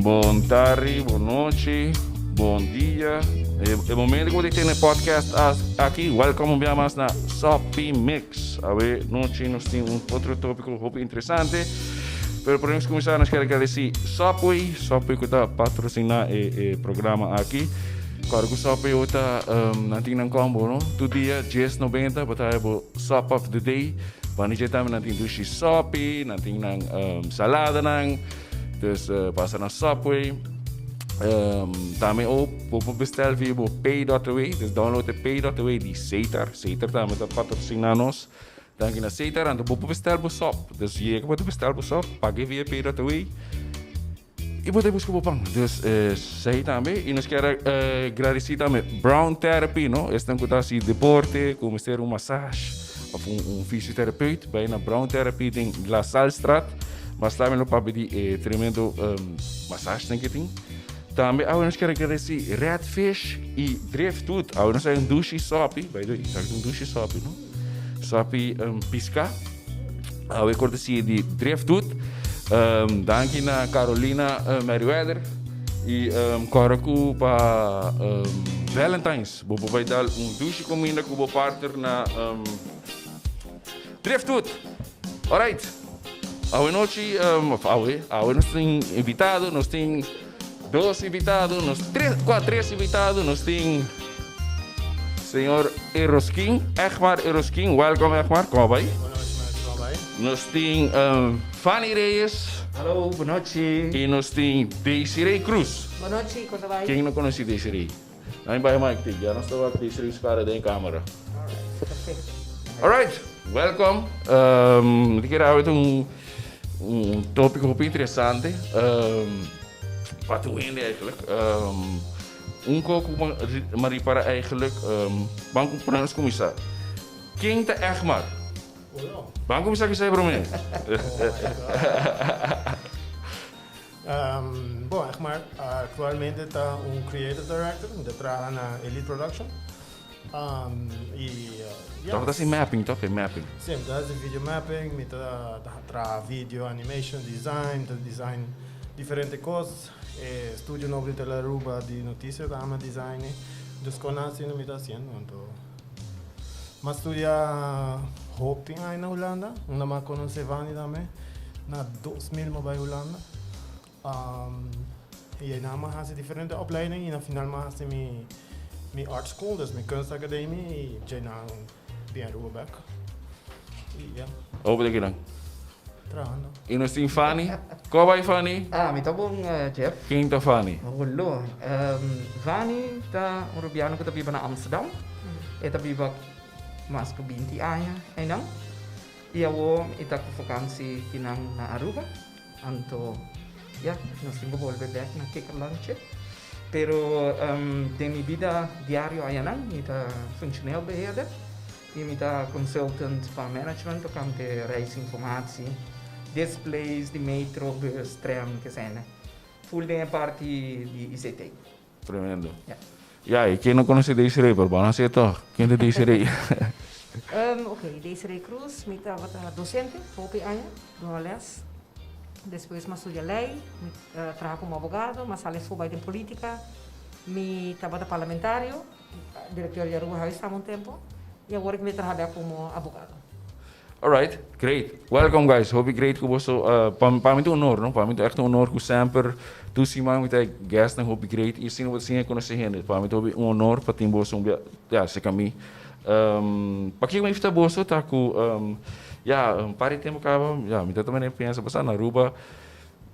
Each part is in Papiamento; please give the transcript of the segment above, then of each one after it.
Bon tardi, bon nochi, bon dia. E momento ku bo tene podcast aki, welcome un bia mas na Soppy Mix. Awe nochi nos tin un otro tópiko hopi interesante. Pero promé nos kuminsá nos ker agradesí Subway, Subway ku ta patrosiná e e programa aki. Kòrda ku Subway hoy ta nan tin nan combo no, tur dia 10.90 bo ta haña bo sub of the day. Banda dje tambe nan tin dushi sopi, nan tin nan saladanan. Dus pasa na Subway. Tambe ook bo por bestel via bo pay.away. Dus download e pay.away di Setar. Setar tambe ta patrocina nos. Danki na Setar. Anto bo por bestel bo sop. Dus yega bo ta bestel bo sop, paga via pay.away. I bo ta buska bo pan. Dus esei tambe. I nos kier a gradeci tambe Brown Therapy, no? Esnan ku ta hasi deporte, ku mester un massage of un fysioterapeut, bai na Brown Therapy den La Salstraat. Mas tambe lo papia di e tremendo massage ku tin. Tambe awe nos kier a gradeci Red Fish i Driftwood. Awe nos hay un dushi sopi. By the way, esaki ta un dushi sopi, no? Sopi piská. Awe kortesia di Driftwood. Danki na Carolina Merryweather. I kòrda ku pa Valentine's bo por bai dal un dushi kuminda ku bo partner na Driftwood. Alright. Awe nochi, of awe, awe nos tin invitado, nos tin dos invitado, nos tres, kua tres invitado, nos tin señor Eroskin, Egmar Eroskin, welcome Egmar, komo a bai? Bon nochi maestro, komo a bai? Nos tin Fanny Reyes. Hallo, bon nochi. I nos tin Desiree Cruz. Bon nochi, kon ta bai? Ken no konosí Desiree? Nan bai mic tik, ya nos ta wak Desiree su kara den kamera. Alright, perfecto. Alright, welcome. Mi ta kere awe ta un un tópiko hopi interesante. Pa tur hende eigenlijk. Un kos ku mi a ripara eigenlijk, ban ku nos kuminsá. Ken ta Egmar? Ban kuminsá ku esei promé. Bon, Egmar aktualmente ta un creative director, mi ta traha na Elite Production. Y ya. Tabata hasi mapping toch? E mapping. Si, mi ta hasi video mapping, mi ta traha video animation design, mi ta design diferente kos. E studio nobo di Telearuba di notisia ta ama design e. Dus kon asina mi ta hasiendo. Anto mi a studia hopi aña na Hulanda, unda mi a konosé Vani tambe. Na 2000 mi a bai Hulanda. Y einan mi a hasi diferente opleiding y na final mi a hasi mi mi art school, dus mi kunstacademie y djeinan bin Aruba bek. Y ya. Hopi ta kinan? Trahando. Y nos tin Fanny. Ko bai Fanny? Ah, mi ta bon Jeff. Ken ta Fanny? Holo. Fanny ta un rubiano ku ta biba na Amsterdam. E ta biba mas ku 20 aña einan. Y awor e ta ku vakansi kinan na Aruba. Anto, ya, nos tin ku bolbe bek na Kikkerlandje. Pero den mi bida diario ayanan mi ta functioneel beheerder y mi ta consultant pa management tocante reisinformatie, displays di metro, bus, tram, kesene. Full den e parti di ICT. Tremendo. Ya. Ya, y ken no conoce Desiree, pero bo a nace toch. Ken ta Desiree? Ok, Desiree Cruz, mi tabata docente hopi aña, duna les. Despues mi a studia ley, mi a traha como abogado, mi a sali afo bai den politica. Mi tabata parlamentario, director di Aruba Huis tambe un tempo, y awor mi ta traha bek como abogado. Alright, great. Welcome guys. Hopi great ku boso pa pa mi ta un honor, no? Pa mi ta echt un honor ku semper tur siman mi ta guestnan hopi great i asina bo ta siña konosé hende. Pa mi ta hopi un honor pa tin boso un bia ya serka mi. Pakiko mi invitá boso ta ku ya un par di tempu kaba ya mi ta ta manera pensa pasá na Aruba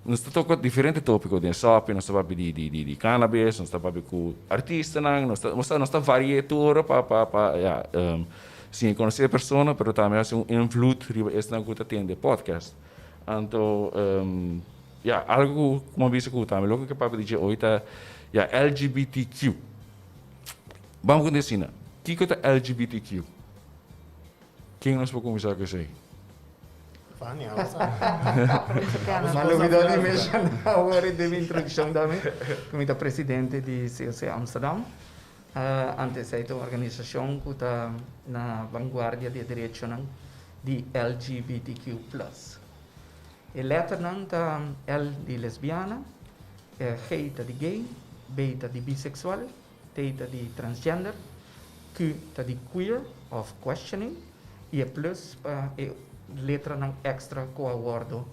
nos ta toka diferente tópiko den sòpi, nos ta papia di di di di cannabis, nos ta papia ku artistanan, nos ta nos ta vari'é tur ora pa pa pa ya. Sin konosé e persona, pero tambe hasi un invloed riba esnan ku ta tende podcast. Anto, ya, algu ku mi a bisa ku tambe loke ke papia di dje oy ta, ya, LGBTQ. Bam ku asina, kiko ta LGBTQ? Ken nos por kuminsá ku esei? Fanny, abo sa. Ma lo mi dor di menshoná awor den mi introdukshon tambe ku mi ta presidente di COC Amsterdam. Antes ei ta un organisashon ku ta na vanguardia di e derechonan di LGBTQ plus. E lèternan ta L di lesbiana, G ta di gay, B ta di biseksual, T ta di transgender, Q ta di queer òf questioning i e plus pa e letranan èkstra ku a wòrdu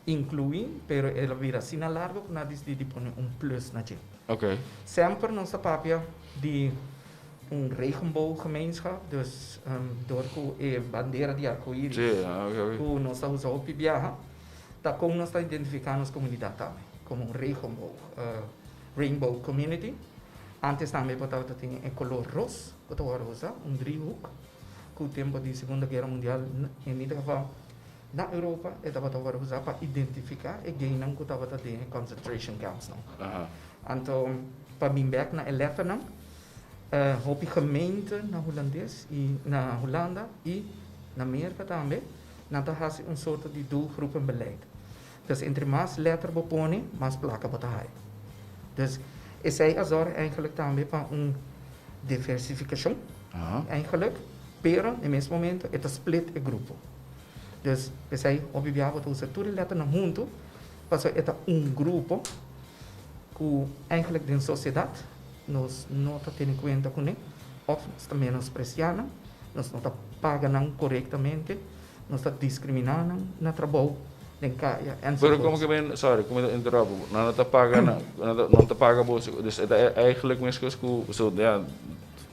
inkluí, pero el a bira asina largu ku nan a disidí di pone un plus na dje. Semper nos ta papia di un regenbooggemeenschap, dus dor ku e bandera di arkoiris ku nos ta usa hopi biaha, ta kon nos ta identifiká nos komunidat tambe, komo un regenboog, rainbow community. Antes tambe bo tabata tin e kolor ros ku ta wòrdu usa, un driehoek, ku tempu di Segunda Guera Mundial en ieder geval na Europa e tabata wòrdu usa pa identifiká e gaynan ku tabata den e concentration campsnan. Anto pa bin bèk na e letternan, hopi gemeente na Hulandes i na Hulanda i na Merka tambe nan ta hasi un sorto di doelgroepenbeleid. Dus entre mas letter bo pone, mas plaka bo ta haya. Dus esei a zorg eigenlijk tambe pa un diversifikashon eigenlijk, pero na e mes momento e ta split e grupo. Dus p'esei hopi bia bo ta usa tur e letternan huntu pasobra e ta un grupo ku eigenlijk den sosiedat nos no ta tene kuenta kuné òf nos ta menospresiá nan, nos no ta paga nan korektamente. Nos ta discriminá nan na trabou, den kaya, enzovoorts. Pero como que men, sorry, como ta interrumpo, nan no ta paga nan, nan ta paga boso, dus e ta eigenlijk meskos ku, so ja,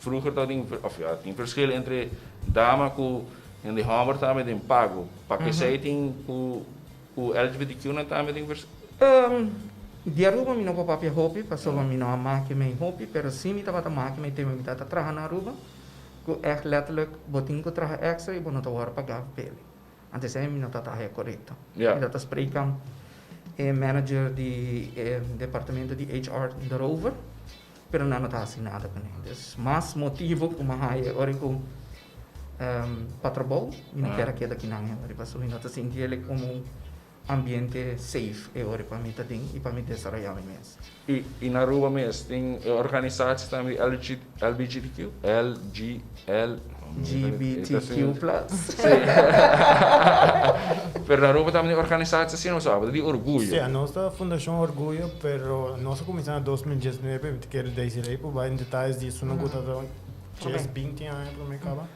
vroeger tabatin, of ja, tin verschil entre dama ku hende hòmber tambe den pago, pa kesei tin ku ku LGBTQ nan tambe tin vers. Di Aruba mi no por papia hopi, pasobra mi no a maki mei hopi, pero si mi tabata maki mei tempo mi tabata traha na Aruba, Ku ègt letterlijk bo tin ku traha èkstra i bo no ta wòrdu pagá p'e. Anto esei mi no ta ta haña korekto. Mi ta ta spreek e manager di e departamento di HR daarover, pero nan no ta hasi nada kuné. Dus mas motibu ku mi a haña ora ku pa trabou mi no kier a keda kinan e ora pasobra mi no ta sinti el komo un ambiente safe e ora pa mi ta den y pa mi desaroya mi mes. Y in Aruba mes tin e organisatie tambe di LG, LBGTQ? LG, L. GBTQ plus. Sí. Pero na Aruba tambe tin organisatie asina, so abo ta di Orguyo. Sí, nos ta Fundacion Orguyo, pero nos a cuminsa na 2019, mi ta kere Desiree por bai en detalles di esun cu ta 10, 20 aña prome caba.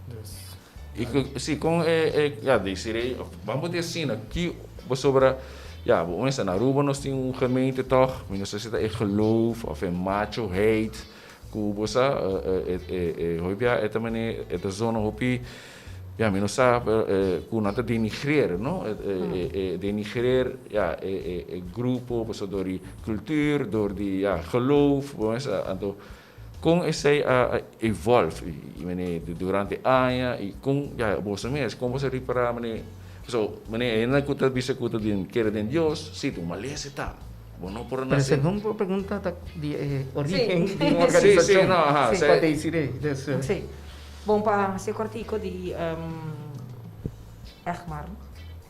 Dus. I ku si kon e e ya Desiree ban bo di asina ki pasobra ya bo mester na Aruba nos tin un gemeente tog mi no sa si ta e geloof of e machoheid ku bo sa e e e hopi bia e ta mane e ta zona hopi ya mi no sa pero ku nan ta denigreer no e e e denigreer ya e e e grupo pasobra dor di cultuur dor di ya geloof bo mester anto Kon esei a evolve i mene durante aña i kon ya boso mes kon boso a ripará mene pasobra mene e hende ku ta bisa ku ta den kere den Dios si ta un malesa e ta bo no por a Pero nase. segun bo pregunta ta di e origen Sí. di un Sí sí organisashon no aha Sí. pa esei. Desiree dus. Sí. Bon pa hasi kortiko di Egmar no?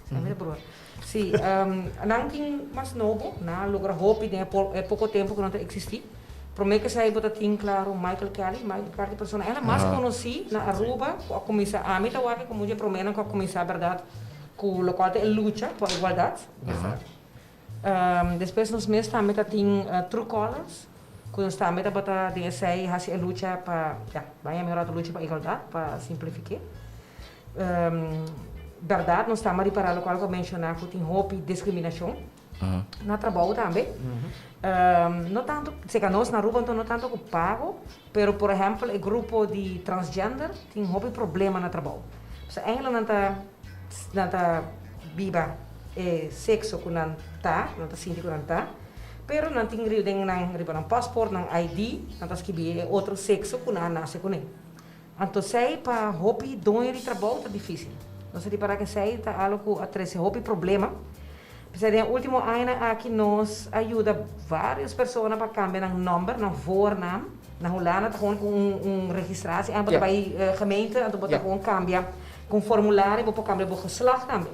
Esei mi ta broer. Sí, nan tin mas nobo, nan a logra hopi den e poko tempu ku nan ta eksistí. Promé ku esei bo ta tin klaro Michael Kelly, Michael Kelly ta e persona ela mas konosí na Aruba ku a kuminsá, ami ta wak komo un di e proménan ku a kuminsá bèrdat ku lokual ta e lucha pa igualdat. Despues nos mes tambe ta tin True Colors ku nos tambe tabata den esei hasi e lucha pa, ya, ban yama e rato lucha pa igualdat pa simplifik'é. Bèrdat nos ta ripará lokual ku a menshoná ku tin hopi diskriminashon na trabou tambe. No tantu, seka nos na Aruba anto no tantu ku pago, pero por ehèmpel e grupo di transgender tin hopi problema na trabou. Pasobra èigenlik nan ta nan ta biba e sekso ku nan ta, ku nan ta sinti ku nan ta, pero nan tin den nan riba nan pasport, nan ID, nan ta skibi e otro sekso ku nan a nase kuné. Anto esei pa hopi doño di trabou ta difísil. Nos a ripará ku esei ta algu ku a trese hopi problema. P'esei den e último añanan aki nos a yuda vários persona pa kambia nan nòmber, nan voornaam. Na Hulanda ta gewoon ku un registratie en bo ta bai gemeente anto bo ta gewoon kambia ku un formulario bo por kambia bo geslacht tambe.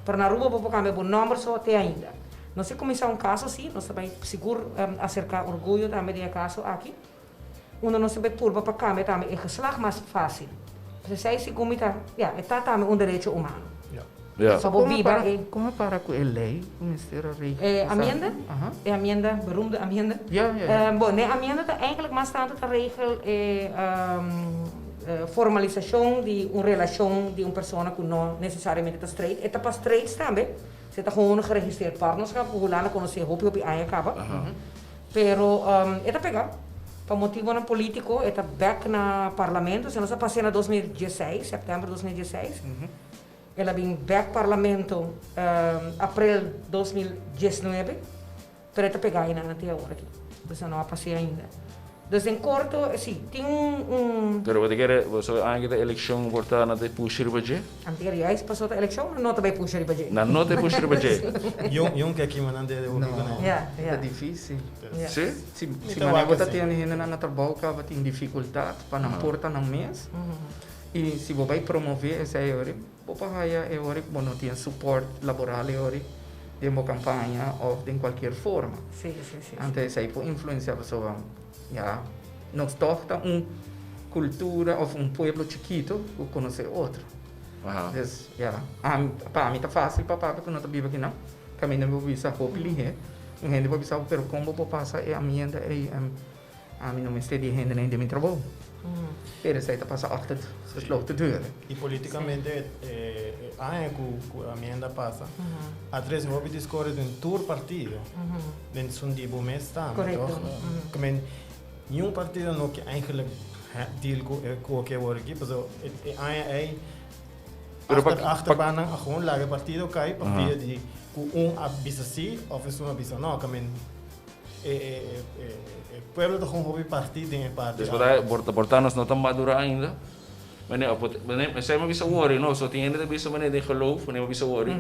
Pero na Aruba bo por kambia bo nòmber so te ainda. Nos a kuminsá un kaso así, nos ta bai sigur aserká Orguyo tambe den e kaso aki. Unda nos ta bay purba pa cambia tambe e geslag mas facil. Pues esey segun mi ta, ya, e ta tambe un derecho humano. Pa bo Kon biba para, e kon a para ku e lei ku mester a regla? E amienda? Aha. E amienda, beroemde amienda. Ja. Bon, e amienda ta eigenlijk mas tanto ta regel e formalisashon di un relashon di un persona ku no nesesariamente ta straight. E ta pa straights tambe. Se ta gewoon un geregistreerd partnerschap ku Hulanda konosé hopi hopi aña kaba. Pero e ta pega. Pa motibonan polítiko e ta bèk na parlamento. Se nos a pas'é na 2016, sèptèmber 2016. El a bin bèk parlamento aprel 2019, pero e ta pegá einan te awor aki. Dus nan no a pas'é ainda. Dus den korto, si, tin un un. Pero bo ta kere, bo sa aña ku ta elekshon por ta nan ta pusha riba dje? Nan ta kere juist paso ta elekshon, nan no ta bai pusha riba dje. Nan no ta pusha riba dje. Yun ke kima nan dede hopi ku nan. Ja, Ta ja. difísil. Ja. Si? Si Mi si ta manera wak bo ta así. tene hendenan na trabou kaba tin difikultat pa nan porta nan mes. I si bo bai promové esei ori, bo por haya e ori ku bo no tin support laboral e ori den bo kampaña òf den kualkier forma. Sí, sí, sí. Anto esei por influensiá pasobra ya nos tòg ta un kultura òf un pueblo chikito ku konosé otro. Dus ya, ami pa mi ta fásil pa papia ku no ta biba akinan, kaminda mi por bisa hopi lihé, un hende por bisa bo pero kon bo por pasa e amienta ei? Ami no mester di e hendenan den mi trabou. Pero esei ta pasa achter gesloten deuren. I politikamente e aña ku ku e amienda pasa a trese hopi discordia den tur partido. Den esun di bo mes tambe, toch? Ke men niun partido no ke eigenlijk deal ku e ku ke wor aki pasobra e aña ei achter achterbannan a gewoon laga e partido kai pa via di ku un a bisa si of esun a bisa no. Ke men E pueblo ta gewoon hopi parti den e parti. Dus por ta nos no ta madura ainda. Mane, mane, esei mi a bisa wori, no, so tin hende ta bisa mane den geloof, mane mi a bisa wori,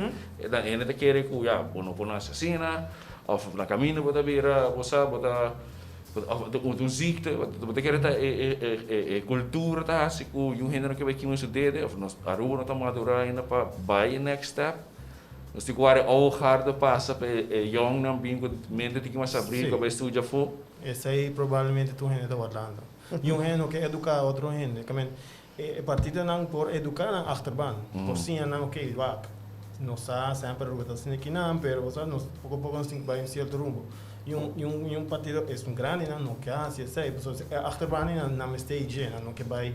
dan hende ta kere ku ya, bo no por nase asina, òf na kaminda bo ta bira, bo sa, bo ta, òf un ziekte, bo ta kere ta e kultura ta hasi ku yu hende no ke bai kima su dede, òf nos Aruba no ta madura ainda pa bai e next step. Nos tin ku wak e oude garde pasa pa e yongnan bin ku mente tin ki mas abrí ku a bai studia afó. Esei probablemente tur hende ta wardando. Niun hende no ke eduká otro hende. Ke men, e partidonan por eduká nan achterban. Por siña nan, oké, wak, nos sa semper Aruba ta asina kinan, pero bo sa, nos poko poko nos tin ku bai un sierto rumbo. I un, i un, i un partido, esun grandinan no ke hasi esei, pasobra e achterban ei nan mester dje, nan no ke bai.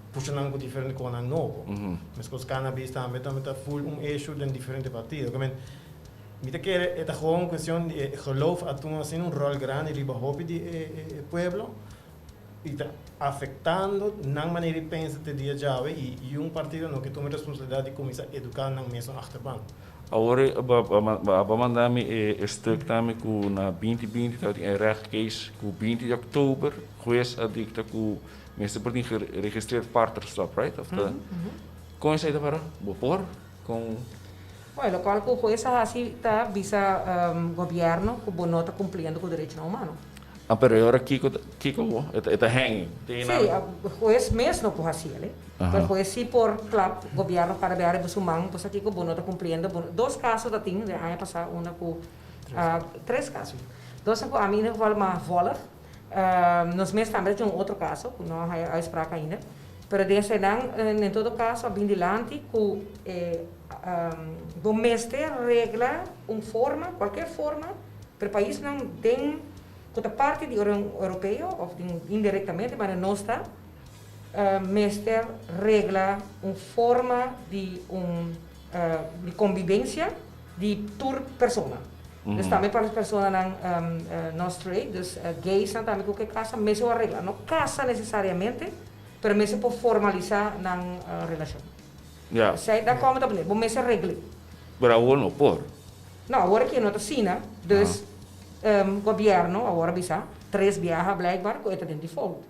Pusha nan ku diferente konan nobo. Meskos cannabis tambe tambe ta full un issue den diferente partido. Ke men, mi ta kere e ta gewoon un cuestion di e geloof a tuma asina un rol grandi riba hopi di e pueblo y ta afectando nan manera di pensa te dia djawe y y un partido no ke tuma e responsabilidad di cuminsa educa nan mesun achterban. Awor bo a manda mi e stuk tambe ku na 2020 tabatin e rechtcase ku 20 di oktober hues a dikta ku Mester por tin geregistreerd partnerschap, right? Of ta Kon esei ta para? Bo por? Kon? Bueno, lokual ku hues a hasi ta bisa gobièrnu ku bo no ta kumpliendo ku derechonan humano. Ah, pero e ora kiko ta, kiko bo? E ta, e ta hanging. Tin Sí, hues mes no por hasi el, eh. Pero hues sí por klap gobièrnu kada bia riba su man, bo sa kiko, bo no ta kumpliendo, bo no. Dos kaso ta tin den aña pasá, una ku, tres kaso. Dos ku ami in ieder geval m'a volg. Nos mes tambe ta tin un otro caso cu no a haya uitspraak ainda, pero den eseinan en todo caso a bin dilanti cu e bo mester regla un forma, cualkier forma, pero paisnan den cu ta parti di Union Europeo of den indirectamente manera nos ta, mester regla un forma di un di convivencia di tur persona. Dus tambe pa personanan no straight, dus gaysnan tambe ku ke kasa mester por regla. No kasa nesesariamente, pero mester por formalisa nan relashon. Esei ta kòm ta pone, bo mester regl'é. Pero awor no por. No, awor aki no ta asina. Dus gobièrnu awor a bisa tres biaha blijkbaar ku e ta den default.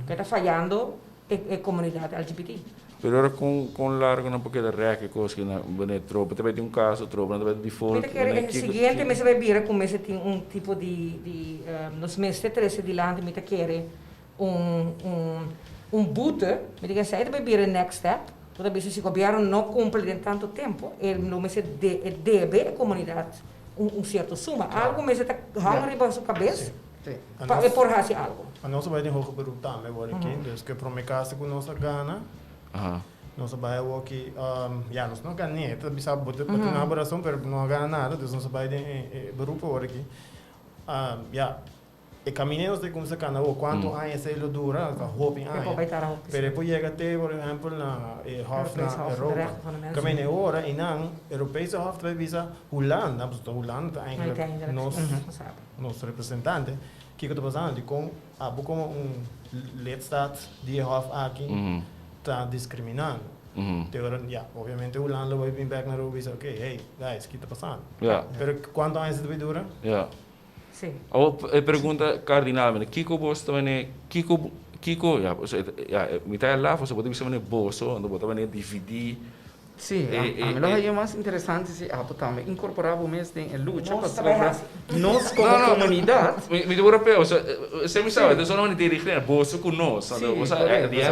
Ku e ta fayando e komunidat LGBT. Pero ora kon kon largo nan por keda rèk e kos ki nan wanneer tropa ta bai tin un kaso, tropa nan ta bai default. Mi ta kere e siguiente mester bai bira ku mester tin un tipo di di nos mester trese dilanti mi ta kere un un un boete, mi ta kere esei ta bai bira e next step, ku ta bisa si gobièrnu no kumpli den tantu tempu e lo mester de e debe e komunidat un un sierto suma, algu mester ta hang riba su kabes. Pa e por hasi algo. A nos a bai den hoger beroep tambe wor aki, dus ku e prome kaso ku nos a gana, Nos a bai awoki, ya, nos no gané, ta bisa bo ta tin abo rason, pero no a gana nada, dus nos a bai den e beroep awor aki. Ya, e kamin'e nos ta kuminsá kana awor, kuantu aña esei lo dura, ta hopi aña. Pero e por yega te, por ehèmpel, na e hòf na Europa. Kaminda e ora einan, Europese Hof ta bai bisa Hulanda, pasobra Hulanda ta eigenlijk nos nos representante, kiko ta pasando, dikon abo komo un lidstaat di e hòf aki ta discriminando. Te ora, ya, obviamente Hulanda lo bay bin bek na Aruba y bisa, ok, hey, guys, ki ta pasando? Pero cuanto aña esei ta bay dura? Ya. Sí. Awor, e pregunta cardinal, mene, kico bos ta mene, kico, kico, ya, ya, mi ta laf, bo ta bisa mene boso, anto bo ta mene dividi. Sí, a mi lo haña mas interesante si abo tambe incorpora bo mes den e lucha pasobra nos como comunidad. Mi ta europeo, so, esei mi sabe, entonces no di riglina, boso cu nos, anto bo sa,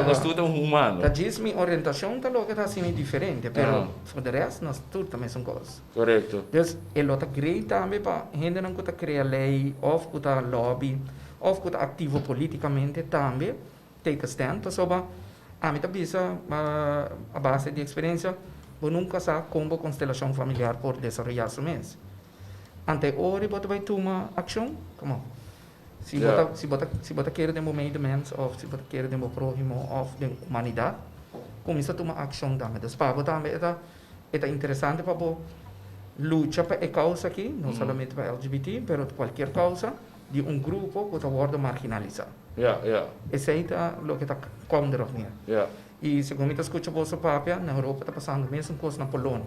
nos tur ta un humano. Ta djis mi orientacion ta loke ta haci mi diferente, pero for de rest nos tur ta mesun cos. Correcto. Dus e lo ta great tambe pa hendenan cu ta crea ley of cu ta lobby of cu ta activo politicamente tambe take a stand pasobra ami ta bisa a base di experiencia bo nunca sa con bo constelacion familiar por desaroya su mes. Ante ora bo ta bay tuma accion, come on. Si bo ta si bo ta si bo ta kere den bo medemens of si bo ta kere den bo prohimo of den humanidad cuminsa tuma accion tambe. Dus pa bo tambe e ta e ta interesante pa bo lucha pa e causa aki, no solamente pa LGBT pero cualkier causa. Di un grupo ku ta wòrdu marginalisá. Ja, ja. Esei ta loke ta kom erop neer. Ja. I segun mi ta skucha boso papia, na Europa ta pasando mesun kos na Polonia.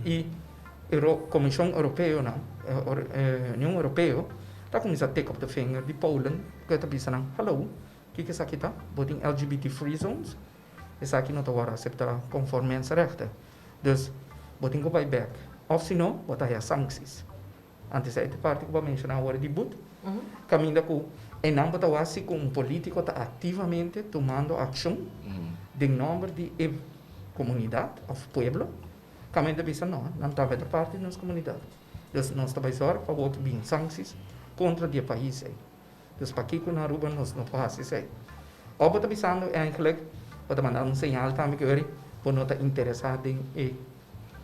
I Euro, Komishon Europeonan, Union Europeo, ta kuminsá tik op de vinger di Polen, ku ta bisa nan, Hallo, kiko esaki ta? Bo tin LGBT free zones? Esaki no ta wòrdu aseptá konform mensenrechten. Dus, bo tin ku bai bèk. Òf si no, bo ta haña sanksis. Antes e parti ku bo a menshoná awor di but, kaminda ku einan bo ta wak si ku un polítiko ta aktivamente tumando akshon den nòmber di e komunidat òf pueblo, kaminda ta bisa no, nan tambe ta parti di nos komunidat. Dus nos ta bai sòrg pa wòrdu bin sanksis kontra di e pais ei. Dus pakiko na Aruba nos no por hasi esei? Òf bo ta bisando eigentlik bo ta mandando un señal tambe ku ori bo no ta interesá den e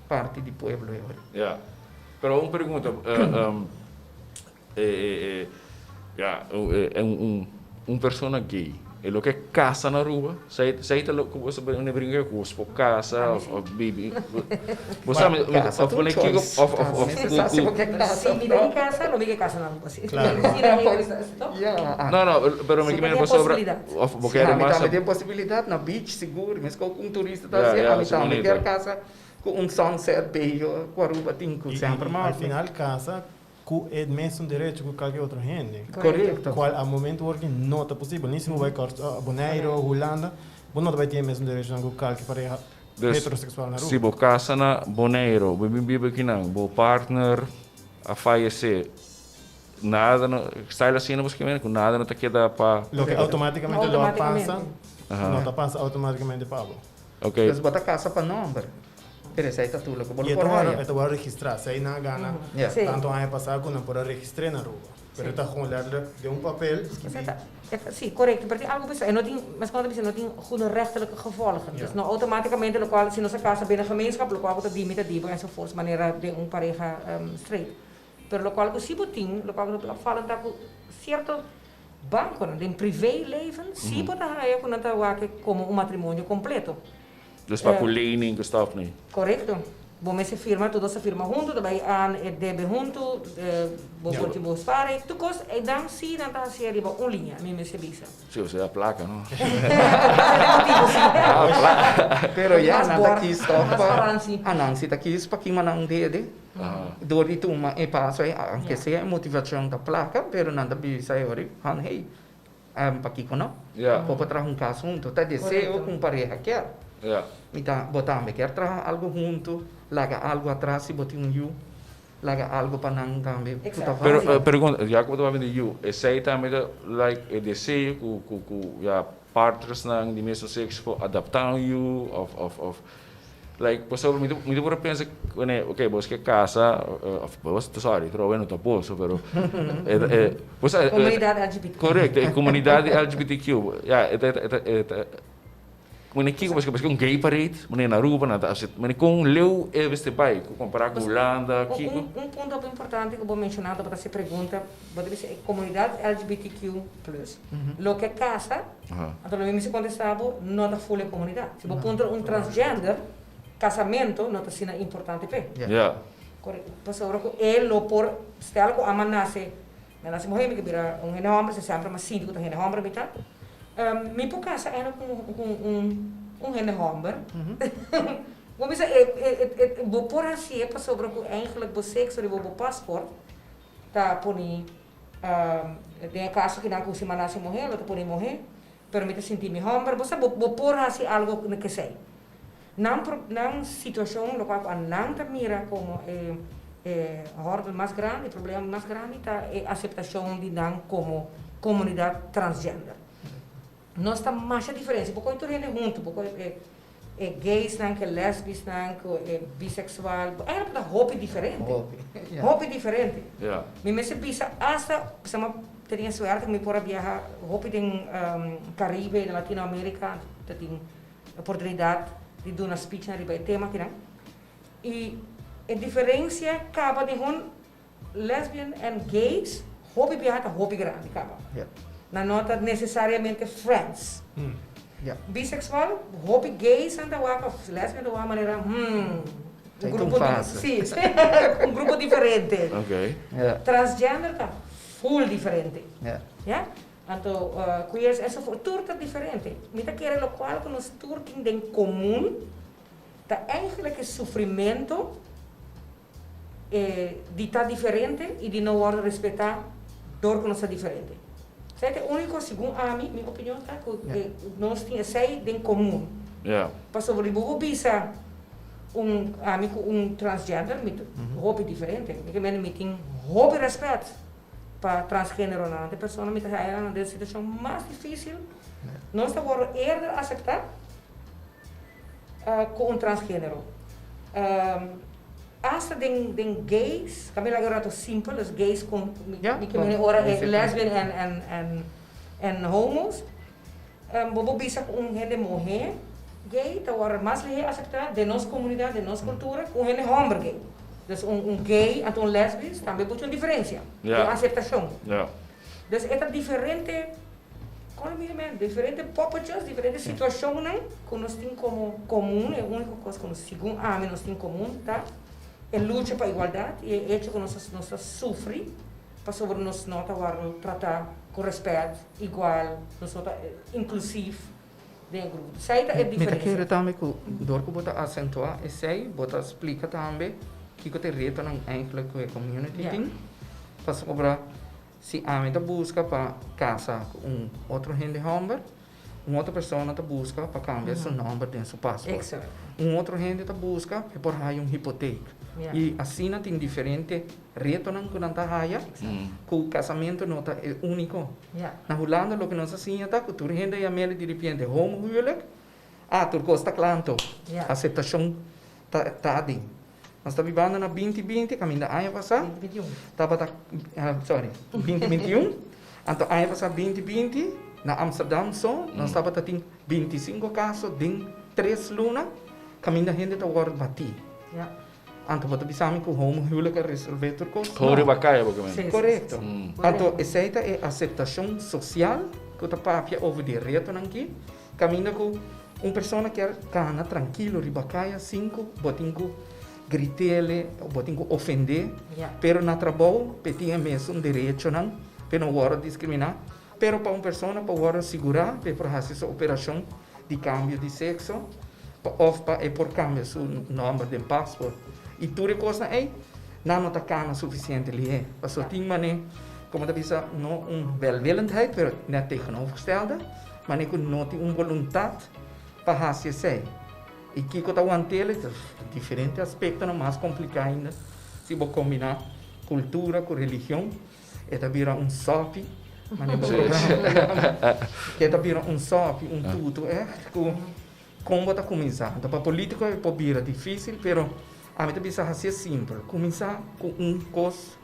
parti di pueblo e ori. Ya. Pero un pregunta, ya, un persona gay, e lo ke casa na Aruba? Sei ta lo ku boso a brinca ku boso por casa of bibi? Bo sa mi, Casa of ta un pone kiko choice. of of of Si ku ku mi ta di casa, lo mi ke casa na Aruba si. Claro. Si na hende bisa así toch? Ya. No, no, pero mi Si ke mira tin pasobra posibilidad. of bo Si, kere ami mas tambe tin posibilidad na beach sigur, mesco cu un turista ta Ya, haci, ya, ami si tambe bonito. kier casa Cu un sunset bello cu Aruba tin cu Y, semper y mas. al final casa cu e mesun derecho cu cualkier otro hende. Correcto. Cual a momento working no ta posibel. Ni si bo bay Bonaire o Hulanda, bo no ta bay tin e mesun derechonan cu cualkier pareha Dus, heterosexual na Aruba. si bo casa na Bonaire, bo bin biba akinan, bo partner a fayece, nada no, style asina bo skirbi cu nada no ta keda pa. Loke automaticamente lo a pasa, Automaticamente. no ta pasa automaticamente pa bo. Ok. Dus bo ta casa pa nomber, pero esei ta tur loke bo Y lo e por ta wòrdu, haya. e ta wòrdu registrá. Si nan a gana Ja. Sí. tantu aña pasá ku nan por a registr'é na Aruba. Pero e ta gewoon letterlijk den un papel Esei skibí. ta, e ta, sí, korekto. Pero tin algu bisa, e no tin, mes ku nan ta bisa, no tin goede rechtelijke gevolgen. Ja. Dus no outomátikamente lokual si nos a kasa binnen gemeenschap, lokual bo ta di mi ta di bo enzovoorts, manera den un pareha straight. Pero lokual ku si bo tin, lokual ku ta opvallend ta ku sierto Banconan den privé leven sí bo ta haya cu nan ta wak como un matrimonio completo. Dus pa cu lening cu staf ni. Correcto. Bo mester firma, tur dos ta firma hunto, ta bay aan e debe hunto, bo por tin bo sparen, tur cos, eydan sí nan ta hacié riba un liña, mi mester bisa. Sí, osea placa, no? Ese ta e motibo, sí. Ah, placa. Pero ya, Mas nan ta bor, kies toch mas pa, balansi. a nan si ta kies pa kima nan dede. Dor di tuma e paso ei, aunke sea e motivacion ta placa, pero nan ta bisa e ora han hey, pakiko no? Bo por traha un cas hunto. Ta deseo cu un pareha kier. Mi ta, bo tambe kier traha algo hunto, laga algo atras si bo tin un yu, laga algo pa nan tambe cu ta Pero fácil. pregunta, ya cu bo ta papia di yu, esei tambe ta like e deseo cu cu cu ya partnersnan di mesmo sexo por adapta un yu of of of Like pasobra mi ta mi ta por a pensa kuné ok bos ke kasa of bos sorry trowe no ta boso pero e e bo sa Komunidat LGBT. Korekto e komunidat di LGBTQ ya e ta e ta e ta. Mane kiko paske paske un gay parade, mane na Aruba nan ta asepta, mane kon leu e mester bai ku kompara ku Hulanda, kiko? Un punto hopi importante ku bo menshoná tabata hasi pregunta, bo ta bisa e komunidat LGBTQ plus loke kasa, anto lo mi mester kontestá bo no ta ful e komunidat. Si bo puntra un transgender, kasamentu no ta asina importante p'e. Pasobra ku e lo por, stel ku ama nase Mi a nase muhé, mi ke bira un hende hòmber, si semper mi a sinti ku ta hende hòmber mi ta. Mi por kasa ena ku un hende hòmber. Bo bisa bo por hasié pasobra ku eigenlijk bo sekso riba bo pasport ta poni, den e kaso kinan ku si mi a nase muhé lo ta poni muhé, pero mi ta sinti mi hòmber. Bo sa bo por hasi algo ku esei. Nan nan situashon lokual ku nan ta mira komo e e hòrdel mas grandi, e problema mas grandi ta e aseptashon di nan komo komunidat transgender. Nos ta masha diferensia, bo kohe tur hende huntu, bo kohe e e gaysnan ku e lèsbisnan ku e biseksual, eigenlijk ta hopi diferente, hopi diferente. Mi mester bisa asta, pasobra mi tenia suerte ku mi por a biaha hopi den Karibe, den Latinoamerika, ta tin oportunidad di duna speechnan riba e tema akinan. Y e diferencia caba di hun lesbian en gays hopi biaha ta hopi grandi caba. Nan no ta necesariamente friends. Bisexual, hopi gays nan ta wak of lesbian ta wak manera hmm, un grupo di, si, un grupo diferente. Transgender ta full diferente. Ya. Anto queers enzovoort, tur ta diferente. Mi ta kere lokual ku nos tur tin den komun ta eigenlijk e sufrimento di ta diferente i di no wòrdu respetá dor ku nos ta diferente. Esei ta e úniko, segun ami, mi opinion ta ku nos tin esei den komun. Pasobra di bo por bisa un ami ku un transgender mi ta hopi diferente. Mi ke mende mi tin hopi rèspèt. Pa transgeneronan, e persona mi ta haya nan den situacion mas dificil, nos ta worde eerder acepta cu un transgenero. Hasta den den gays, ta mi laga un rato simpel, dus gays cu mi ke mene ora e lesbian en en homos, bo por bisa cu un hende muhe gay ta worde mas lihe acepta den nos comunidad, den nos cultura, cu un hende homber gay. Dus un gay anto un lesbisch tambe por tin un diferencia den aceptacion. Dus e ta diferente, con lo mira men, diferente poppetjes, diferente situacionnan cu nos tin como comun, e unico cos cu nos, segun ami, nos tin comun ta e lucha pa igualdad y e hecho cu nos nos ta sufri pasobra nos no ta worde trata cu respet, igual, nos no ta inclusief. Den e grupo. Esei ta e Mi ta diferensia. kere tambe ku dor ku bo ta asentuá esei, bo ta splika tambe kiko ta e retonan eigenlijk ku e community tin. Pasobra si ami ta buska pa kasa ku un otro hende hòmber, un otro persona ta buska pa kambia su nòmber den su pasport. Un otro hende ta buska pa e por haya un hipotek. I asina tin diferente retonan ku nan ta haya ku kasamentu no ta e úniko. Na Hulanda loke nos a siña ta ku tur hende a yam'el di ripiente homohuwelijk, ah tur kos ta kla anto, aseptashon ta ta aden. Nos ta bibando na 2020 kaminda aña pasá tabata sorry 2021 anto aña pasá 2020 na Amsterdam so nos tabata tin 25 kaso den tres luna kaminda hende ta wòrdu batí. Anto bo ta bisa mi ku homohuwelijk a resolvé tur kos? Gewoon riba kaya bo ke men. Korekto. Anto esei ta e aseptashon sosial ku ta papia over di retonan ki, kaminda ku un persona kier kana trankilo riba kaya sin ku bo tin ku grit'ele o bo tin ku ofend'é, pero na trabou p'e tin e mesun derechonan p'e no wòrdu diskriminá. Pero pa un persona por wòrdu sigurá p'e por hasi su operashon di kambio di sekso pa òf pa e por kambia su nòmber den pasport i tur e kosnan ei, nan no ta kana sufisiente lihé. Pasobra tin manera, komo ta bisa, no un welwillendheid, pero net tegenovergestelde, manera ku no tin un boluntat pa hasi esei. I kiko ta want'el? Ta diferente aspektonan mas kompliká ainda si bo kombiná kultura ku religion. E ta bira un sòpi, manera bo programa ta yama. E ta bira un sòpi, un tutu ègt ku kon bo ta kuminsá. Anto pa polítiko e por bira difísil, pero ami ta bisa hasié simpel. Kuminsá ku un kos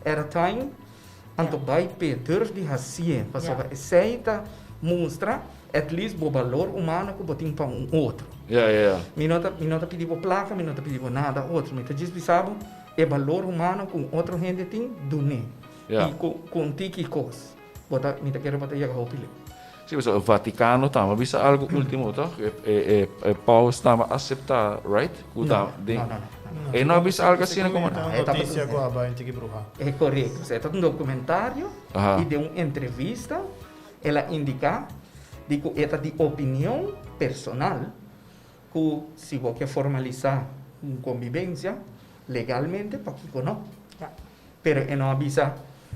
at a time, anto bai p'e. Durf di hasié, pasobra esei ta mustra. At least bo balor humano ku bo tin pa un otro. Ja, ja, ja. Mi no ta, mi no ta pidi bo plaka, mi no ta pidi bo nada otro. Mi ta djis bisa bo e balor humano ku un otro hende tin, dun'é. Ja. I ku, ku un tiki kos, bo ta, mi ta kere bo ta yega hopi leu. Sí, pasobra e Vaticano tamba bisa algo ultimo, toch? E, e, e, e paus tamba acepta, right? Ku ta No, den, no, no, no, no. E no a bisa algo asina como. Ta E tabata noticia ku a bai un tiki bruha. E korekto. E ta un documentario Aha. i den un entrevista El a indiká di ku e ta di opinion personal ku si bo ke formalisá un kombibensia legalmente, pakiko no? Pero e no a bisa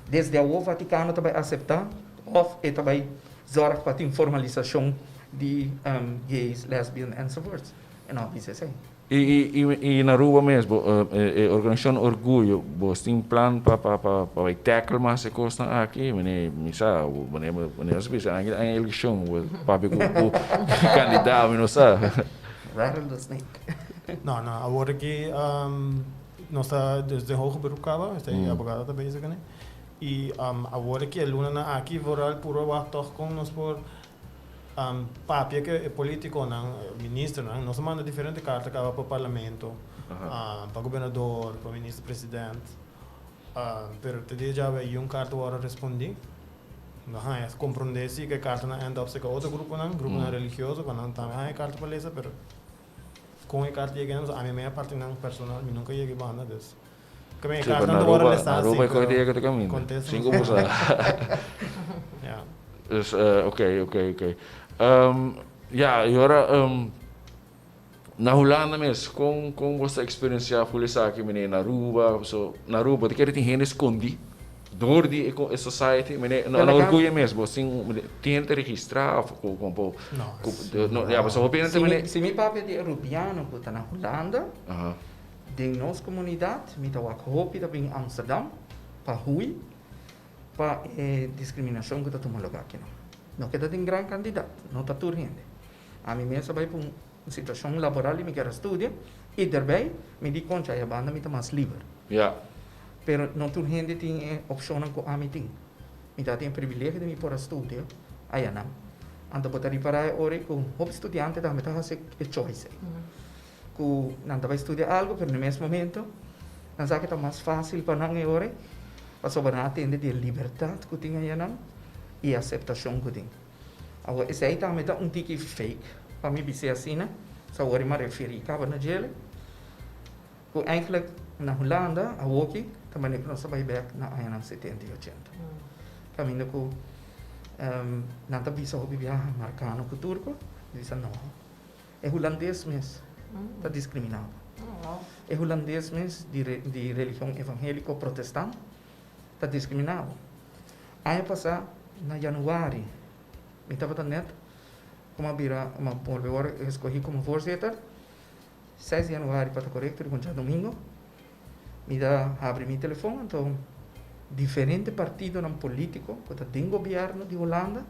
desde awor Vatikano ta bai aseptá òf e ta bai zòrg pa tin formalisashon di gays, lesbian enzovoorts. E no a bisa esei. I i na Aruba mes bo e organisacion Orguyo bos tin plan pa pa pa pa bay tackle mas e cosnan aki? Mene mi sa mene mene nos bisa aña aña eleccion bo papia cu cu candidato mi no sa. Rattle the snake. No no awor aki nos ta dus den hoger beroep caba esei abogado ta bezig kuné i awor aki e lunanan aki vooral puro wak toch con nos por Papia ku e politikonan, ministernan, nos a manda diferente karta kaba pa parlamento, pa gobernador, pa minister president, pero te dia djawe ayun karta wòrdu respondí. No haña komprondé si ku e kartanan end up serka otro gruponan, gruponan religioso, ku nan tambe haña e karta pa lesa, pero kon e karta yega nan, ami mei a partinan personal, mi nunka yega e banda, dus. Ku mi e Sí, pero karta na nan ta wòrdu Aruba, lesa na si, Aruba e pero kos yega te kaminda. kontesta Sin no ku bo sa. Ja. Dus oké, oké, oké. Ja, y ora na Hulanda mes, kon kon bo ta eksperensiá ful esaki mene na Aruba, so na Aruba bo ta kere tin hende skondí dor di e e society mene na Wel, orguyo mes bo tin tin hende ta registrá of ku kon bo No. ku no ya pasobra hopi hende ta Si mi mene si mi papia di Arubiano ku ta na Hulanda, Aha. Den nos komunidat mi ta wak hopi ta bin Amsterdam pa hui pa e diskriminashon ku ta tuma lugá akinan. No ke ta den gran kantidat, no ta tur hende. Ami mes a bai pa un situashon laboral i mi kier a studia i derbei mi di koncha aya banda mi ta mas liber. Ja. Pero no tur hende tin e opshonnan ku ami tin. Mi ta tin e privilegio di mi por a studia ayanan. Anto bo ta ripará e ora ku hopi studiante tambe ta hasi e choice ei. Ku nan ta bai studia algu, pero na mes momento nan sa ku ta mas fásil pa nan e ora ei, pasobra nan a tende di e libertat ku tin ayanan i e aseptashon ku tin. Awor, esei tambe ta un tiki fake, pa mi bis'é asina, so awor mi a referí kaba na djele, ku eigentlik na Hulanda awoki ta manera ku nos ta bai bèk na añanan setenta i ochenta, kaminda ku nan ta bisa hopi biaha markano ku turko, bisa no. E hulandes mes ta diskriminá bo. E hulandes mes di di religion evangéliko protestant ta diskriminá bo. Aña pasá na yanüari mi tabata nèt ku mi a bira mi a bolbe wòrdu eskohí komo voorzitter, seis di yanüari pa ta korekto riba un djadumingu, mi ta habri mi telefòn anto diferente partidonan polítiko ku ta den gobièrnu di Hulanda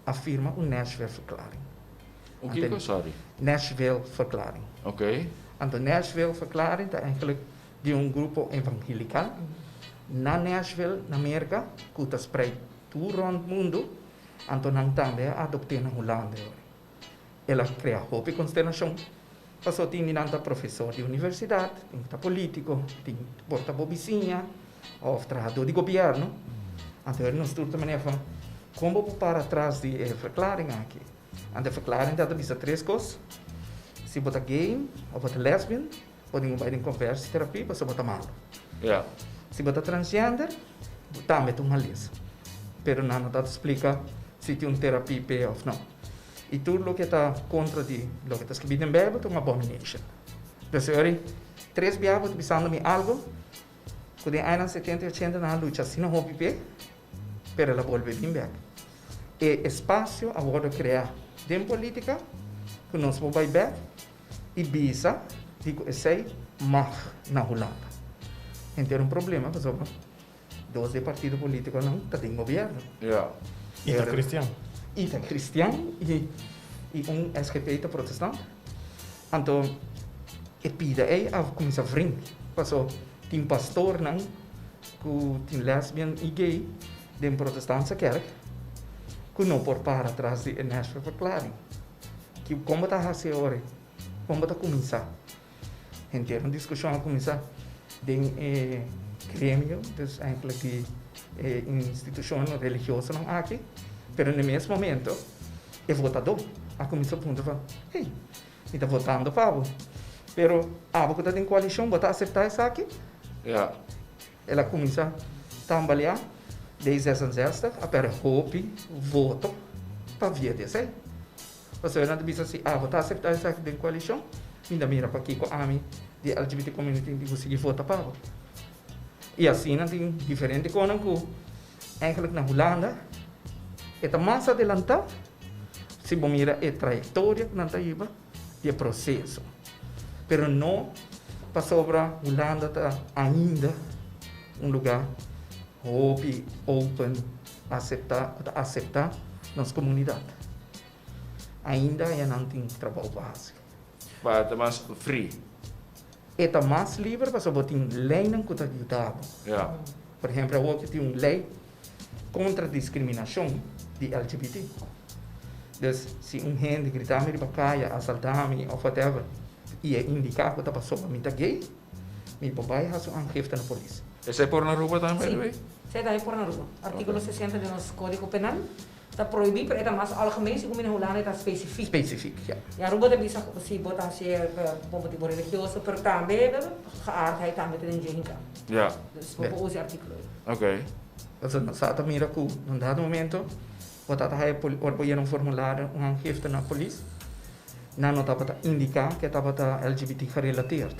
a firma un Nashville-verklaring. Un kiko, sorry? Nashville Verklaring. Ok. Anto Nashville Verklaring ta eigenlijk di un grupo evangelical na Nashville na Merka ku ta spreid tur rond mundu, anto nan tambe a adopt'é na Hulanda e ora. El a krea hopi konsternashon pasobra tin di nan ta profesor di universidat, tin ku ta politiko, tin por ta bo bisiña òf trahadó di gobièrnu. Anto e ora nos tur ta manera van kon bo por para tras di e verklaring aki? Anto e verklaring ta bisa tres kos, si bo ta gay òf bo ta lesbian, bo tin ku bai den konversieterapie pasobra bo ta malu. Si bo ta transgender, bo tambe ta un malesa. Pero nan no ta splika si tin un terapie p'e òf no. I tur loke ta kontra di loke ta skibí den Beibel ta un abomination. Entonces ora tres biaha bo ta bisando mi algu ku den añanan setenta i ochenta nan a lucha asina hopi p'e, pero el a bolbe bin bek. E espasio a wordo krea den politika ku nos por bai bek i bisa di ku esei mag na Hulanda. Henter un problema pasobra dos di e partido politikonan ta den gobierno. I ta kristian. I ta kristian i i un SGP ta protestant. Anto e pida ei a kuminsá vrin paso tin pastornan ku tin lesbian i gay den protestantse kerk. Ku no por para tras di e Nashville Verklaring. Ki kon bo ta hasi ora? Kon bo ta kuminsá? Henter un diskushon a kuminsá den e gremio, dus eigenlijk di e institushon religiosonan aki, pero na e mes momento e votadó a kuminsá puntra van, hey, mi ta votando pa bo, pero abo ku ta den koalishon bo ta aseptá esaki? Ja. El a kuminsá tambaleá D66 a pèrdè hopi voto pa via di esei. Pasobra nan ta bisa si abo ta aseptá esaki den koalishon, mi ta mira pakiko ami di LGBT community tin ku sigui vota pa bo. I asina tin diferente konan ku eigenlijk na Hulanda e ta mas adelantá si bo mira e trayektoria ku nan ta hiba di e proseso. Pero no pasobra Hulanda ta ainda un lugá hopi open, aseptá, ku ta aseptá nos komunidat. Ainda ya nan tin trabou pa hasi. Pa ta mas free. E ta mas liber pasobra bo tin leinan ku ta yuda bo. Por ehempel awor ku tin un lei kontra diskriminashon di LGBT. Dus si un hende grita mi riba kaya, asalta mi òf whatever i e indiká ku ta pasobra mi ta gay, mi por bai hasi un aangifte na polis. Esei por na Aruba tambe, Sí, esei tambe por na Aruba. Artíkulo 60 di nos Kódigo Penal ta prohibí, pero e ta mas algemeen, segun mi na Hulanda e ta spesifik. Spesifik, ja. I Aruba ta bisa si bo ta hasié pa motibu religioso, pero tambe geaardheid tambe ta den dje hinká. Ja. Dus bo por usa e artíkulo ei. Oké. Pasobra nos sa ta mira ku na un dado momento bo ta ta haya ora bo yena un formulario, un aangifte na polis, nan no tabata indiká ku e tabata LGBT gerelateerd.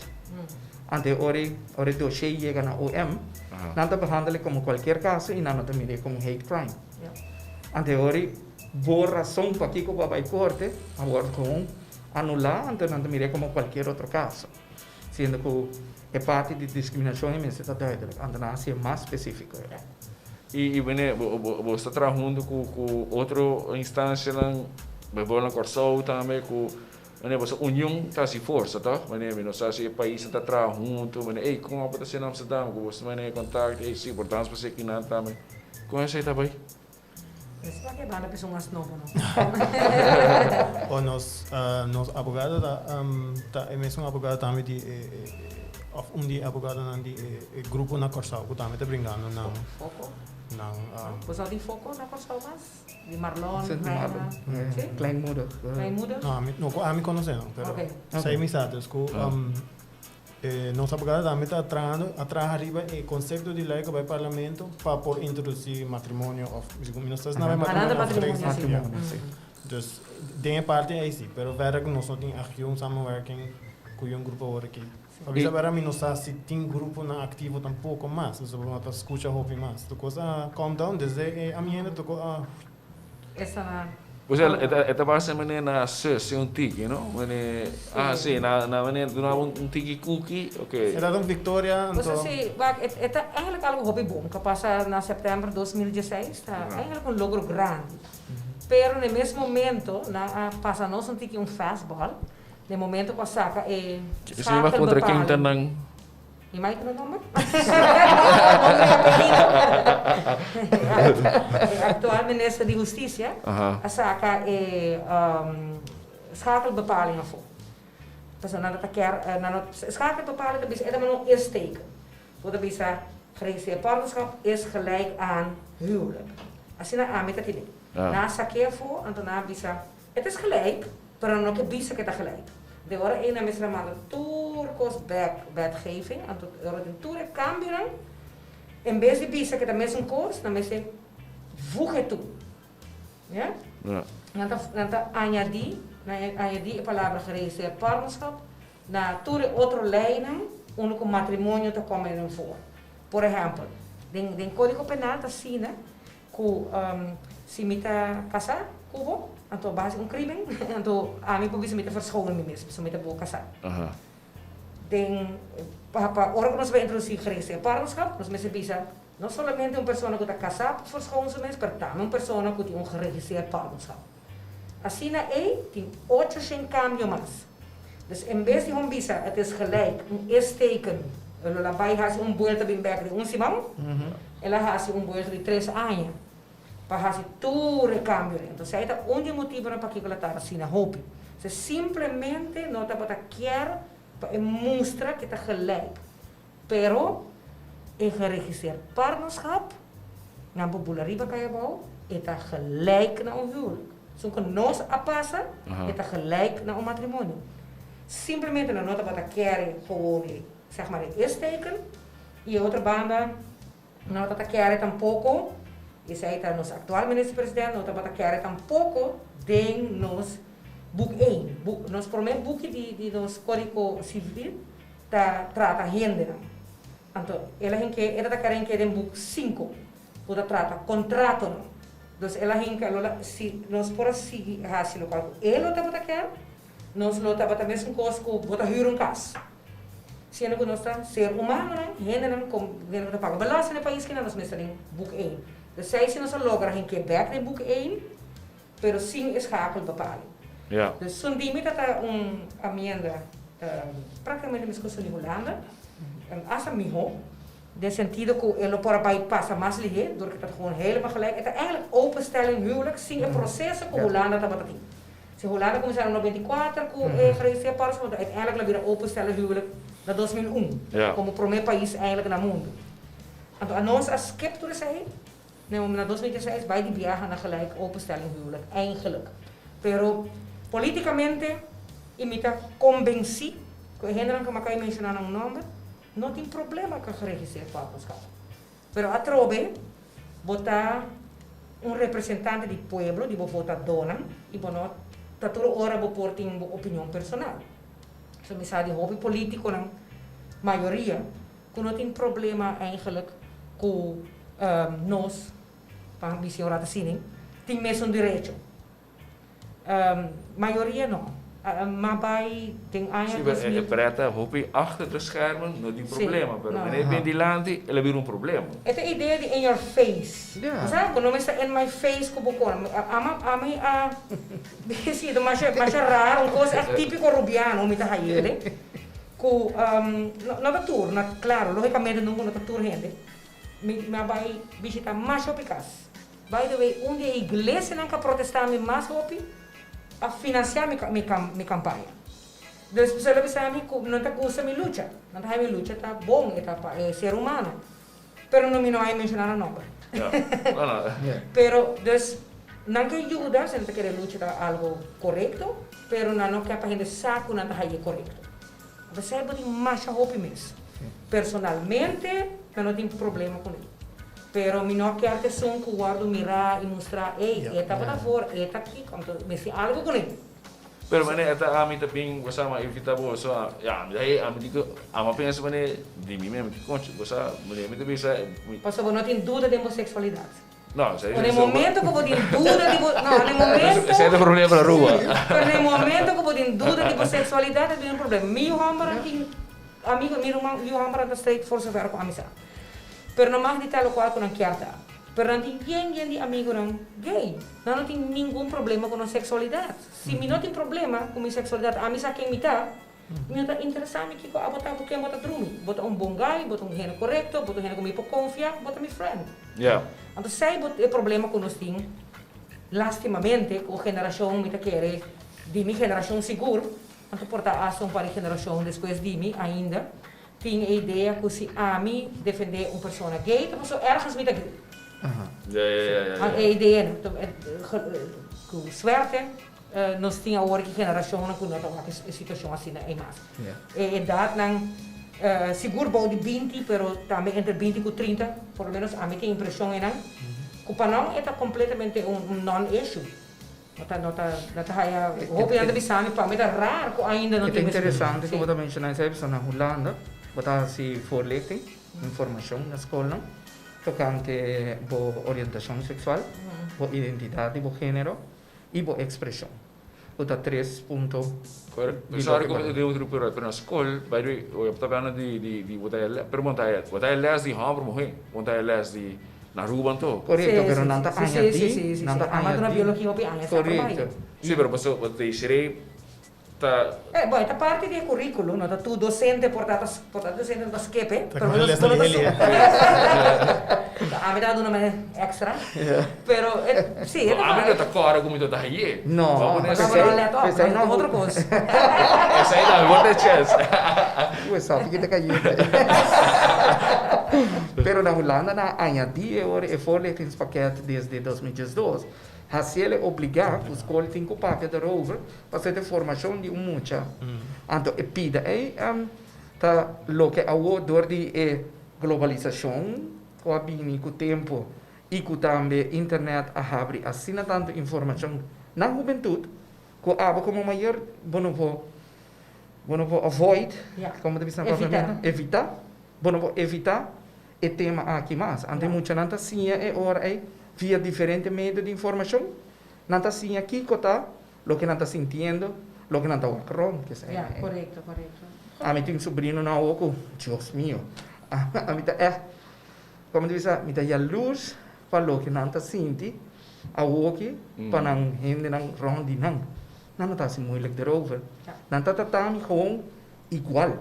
Ante ora ora e dossier yega na OM, nan ta behandel e komo kualkier kaso i nan no ta mira e komo hate crime. Ante ora bo rason pakiko bo a bai korte a wòrdu gewoon anulá, anto nan ta mira e komo kualkier otro kaso. Siendo ku e parti di diskriminashon e mester ta duidelijk, anto nan hasié mas spesífiko. I wanneer bo ta traha huntu ku otro instansianan, bijvoorbeeld na Kòrsou tambe, ku wanneer boso union ta hasi forsa, tòg? Wanneer mi no sa si e paisnan ta traha huntu, wanneer, ey, kon abo ta hasi na Amsterdam, ku boso manera kontakt, ey, si, por dans pas'e kinan tambe. Kon esei ta bai? Esaki ta banda p'esun mas nobo no. O nos nos abogado ta ta e mesun abogado tambe di e of un di e abogadonan di e grupo na Kòrsou ku tambe ta bringando nan Foko? nan. Boso no tin foko na Kòrsou mas? Di Marlon, Sí, di Reina? Marlon. Sí? Kleinmoedig. Kleinmoedig? No, ami no ku ami konosé no, pero Oké. esei mi sa dus ku Nos abogado tambe ta trahando, a traha riba e concepto di ley cu bay parlamento pa por introduci matrimonio of, mi no sa si nan bay Ananda matrimonio of matrimonio, geregistreerd, si. ja. Dus den e parti ey si, pero verder cu nos no tin echt un samenwerking cu un grupo awor aki. Pa bisa bera mi no sa si tin gruponan activo tampoco mas, dus bo no ta scucha hopi mas. Tur cos a calm down desde e ambiente tur cos a. Esta na. Pues e ta basa manera na sus un tiki, no? Manera, ah si, na na manera duna bo un tiki kuki, ok. E ta un victoria Pues anto. si, wak, e ta eigenlijk algo hopi bon ku a pasa na sèptèmber 2016, ta eigenlijk un logro grandi. Pero na e mes momento nan a pasa nos un tiki un fastball, na e momento ku a saka e Esei mas kontra ken ta schakelbepaling. nan? Mi mai ku no nomber? Nomber i apelido. E aktual minister di Hustisia a saka e schakelbepaling afó. Pasobra nan ta kier, nan no, schakelbepaling ta bisa e ta manda un is-teken. Bo ta bisa geregistreerd partnerschap is gelijk aan huwelijk. Asina ami ta tene. Nan a sak'é afó, anto nan a bisa Het is gelijk, pero nan no ke bisa ke ta gelijk. De ora ei nan mester a manda tur kos bek wetgeving, anto e ora den tur e kambionan, en bes di bisa ke ta mesun kos, nan mester voeg het toe. Ja? Nan ta nan ta añadi, nan a añadi e palabra geregistreerd partnerschap na tur e otro leinan unda ku matrimonio ta kome den voor. Por ehèmpel, den den Kódigo Penal ta asina Ku si mi ta kasá ku bo, anto bo hasi un krimen, anto ami por bisa mi ta verschoon mi mes, pasobra mi ta bo kasá. Den pa pa ora ku nos bai introdusí geregistreerd partnerschap, nos mester bisa no solamente un persona ku ta kasá por verschoon su mes, pero tambe un persona ku tin un geregistreerd partnerschap. Asina ei tin 800 kambio mas. Dus en bes di hon bisa het is gelijk, un is-teken, el lo a bai hasi un buelta bin bek di un siman, el a hasi un buelta di tres aña. Pa hasi tur e kambionan. Entonces ei ta un di e motibonan pakiko el a tarda asina hopi. Se simplemente no tabata kier pa e mustra ke ta gelijk. Pero e geregistreerd partnerschap, nan por bula riba kai abou, e ta gelijk na un huwelijk. Esun ku nos a pasa, e ta gelijk na un matrimonio. Simplemente nan no tabata kere gewoon e, zeg maar, e is-teken. I e otro banda, No tabata kere tampoko, esei ta nos aktual minister president, no tabata kere tampoko den nos boek ein. Boek, nos prome buki di di nos kódigo sivil ta trata hendenan. Anto el a hinke, e tabata kere hinke den boek sinku, ku ta trata kontratonan. Dus el a hinka, lo la, si nos por a sigui hasi lokual ku e lo tabata kere, nos lo tabata mesun kos ku bo ta hür un kas. Siendo ku nos ta ser humanonan, hendenan ku hende ku ta paga belasting na e pais kina nos mester den boek ein. Esei si nos a logra hink'é bèk den boek ein, pero sin e schakel bepaling. Dus sun di mi ta ta un amienda praktikamente meskos sun di Hulanda, asta mihó, den sentido ku e lo por a bai pasa mas lihé, dor ku ta gewoon helemaal gelijk. E ta eigenlijk openstelling huwelijk sin e proseso ku Hulanda tabata tin. Si Hulanda kuminsá na 94 ku e geregistreerd partnerschap, anto uiteindelijk lo bira openstellen huwelijk na 2001, komo promé pais eigenlijk na mundu. Anto anos a skip tur esei, na 2016 bai di biaha na gelijk openstelling huwelijk, eigenlijk. Pero politikamente i mi ta kombensí ku e hendenan ku mi a kai menshoná nan nòmber no tin problema ku geregistreerd partnerschap. Pero atrobe bo ta un representante di pueblo, di bo votadónan, i bo no ta tur ora bo por tin bo opinion personal. So mi sa di hopi polítikonan, mayoria, ku no tin problema eigenlijk ku nos, pa bisa un rato asina, tin mesun derecho. Mayoria no. Ma bai den aña Sí, dos e mil. preta hopi achter de schermen no tin Sí, problema, pero no. wanneer e bin dilanti el a bira un problema. E ta idea di in your face. Bo sa ku no mester in my face ku bo kor. Ama ami a si ta masha masha raro un kos echt típiko rubiano mi ta hayele ku no ta tur, no klaro lógikamente nunka no ta tur hende. Mi a bai bishita masha hopi kas. By the way, un di e iglesianan ku a protestá mi mas hopi a finansiá mi mi kampaña. Dus esei lo bisa mi ku nan ta gusta mi lucha. Nan ta haña mi lucha ta bon, e ta pa e ser humano. Pero no mi no a menshoná nan nòmber. Pero dus nan ke yuda, si nan ta kere lucha ta algu korekto, pero nan no ke pa hende sa ku nan ta haña e korekto. Esei bo tin masha hopi mes. Personalmente nan no tin problema kuné. Pero mi no kier t'esun ku wòrdu mirá i mustrá, ey, e tabata for, e ta kiko, anto mester algu kuné. Pero manera e ta ami ta bin bo sa ma invita boso a ya ami ta hey ami di ku ami a pensa manera di mi mes mi konchi bo sa manera mi ta bisa mi. Pasobra bo no tin duda den bo seksualidat. No, esei O na e momento ku bo tin duda di bo no na e momento Esei ta problema pa Aruba. Pero na e momento ku bo tin duda di bo seksualidat e bira un problema. Mi yu hòmbernan tin amigo mi ruman yu hòmbernan ta straight for zover ku ami sa. Pero no mag di tal o kual ku nan kier ta. Pero nan tin yen yen di amigunan gay. Nan no tin ningun problema ku nan seksualidat. Si mi no tin problema ku mi seksualidat, ami sa ken mi ta, mi no ta interesá mi kiko abo ta ku ken bo ta drumi. Bo ta un bon guy, bo ta un hende korekto, bo ta un hende ku mi por konfia, bo ta mi friend. Anto esei bo e problema ku nos tin lastimamente ku generashon mi ta kere di mi generashon sigur, anto por ta asta un par di generashon despues di mi ainda. Tin e idea cu si ami defende un persona gay ta paso ergens mi ta gay. Ja. E idea no. Cu suerte nos tin awor ki generacionnan cu no ta wak e situacion asina ey mas. E edadnan sigur bou di binti pero tambe entre binti cu 30 por lo menos ami tin impresion eynan cu pa nan e ta completamente un non issue. No ta, no ta, no ta haya, hopi nan ta bisa mi pa mi ta rar ku ainda no E ta tin interesante ku Sí. bo ta menshoná esei pasobra na Hulanda bo ta hasi voorlichting, informashon na skolnan tokante bo orientashon seksual, bo identidat di bo género i bo ekspreshon. Ku ta tres punto Correcto. di Sorry loke ku bo mi ta interrumpí pero na skol, by the way, bo ta hablando di di di bo ta haya pero bo ta haya bo ta haya les di hòmber muhé, bo ta haya les di Na Aruba anto. Korekto, Sí, pero sí, nan ta sí, sí, añadí, sí, sí, nan sí. ta Ama duna añadí. biologia hopi aña sa por bai. Korekto. Sí, pero paso bo ta desiree Ta. Bon, e ta parti di e curriculum, no ta tur docente por ta por ta docente no ta skip e, Ta pero como les di heli, eh. Ami ta duna men extra, pero e, si, e ta Ami parti. no ta kòrda ku mi ta ta haye. No, Bo pone Bo esei. no let op, Pesei no no. otro kos. Esei tambe bo ta chèns. Oe sabi ki ta kayente. Pero na Hulanda nan a añadí e ora e voorlichtingspakket desde 2012. Hasiel e obligá ku skol tin ku papia daarover pasobra e ta formashon di un mucha. Anto e pida ei ta loke awor dor di e globalisashon ku a bini ku tempu i ku tambe internet a habri asina tantu informashon na hubentut ku abo komo mayor bo no por bo no por avoid, komo ta bisa na papiamento? Evita. Bo no por evitá e tema aki mas. Anto e muchanan ta siña e ora ei via diferente medio di informashon. Nan ta siña kiko ta loke nan ta sintiendo, loke nan ta wak rond. Ke Ya, korekto, korekto. Ami tin subrinonan awor ku, Dios mio, ami ta ègt, komo ta bisa, mi ta yalurs pa loke nan ta sinti awoki pa nan hendenan rond di nan. Nan no ta hasi moeilijk derover. Nan ta trata mi gewoon igual.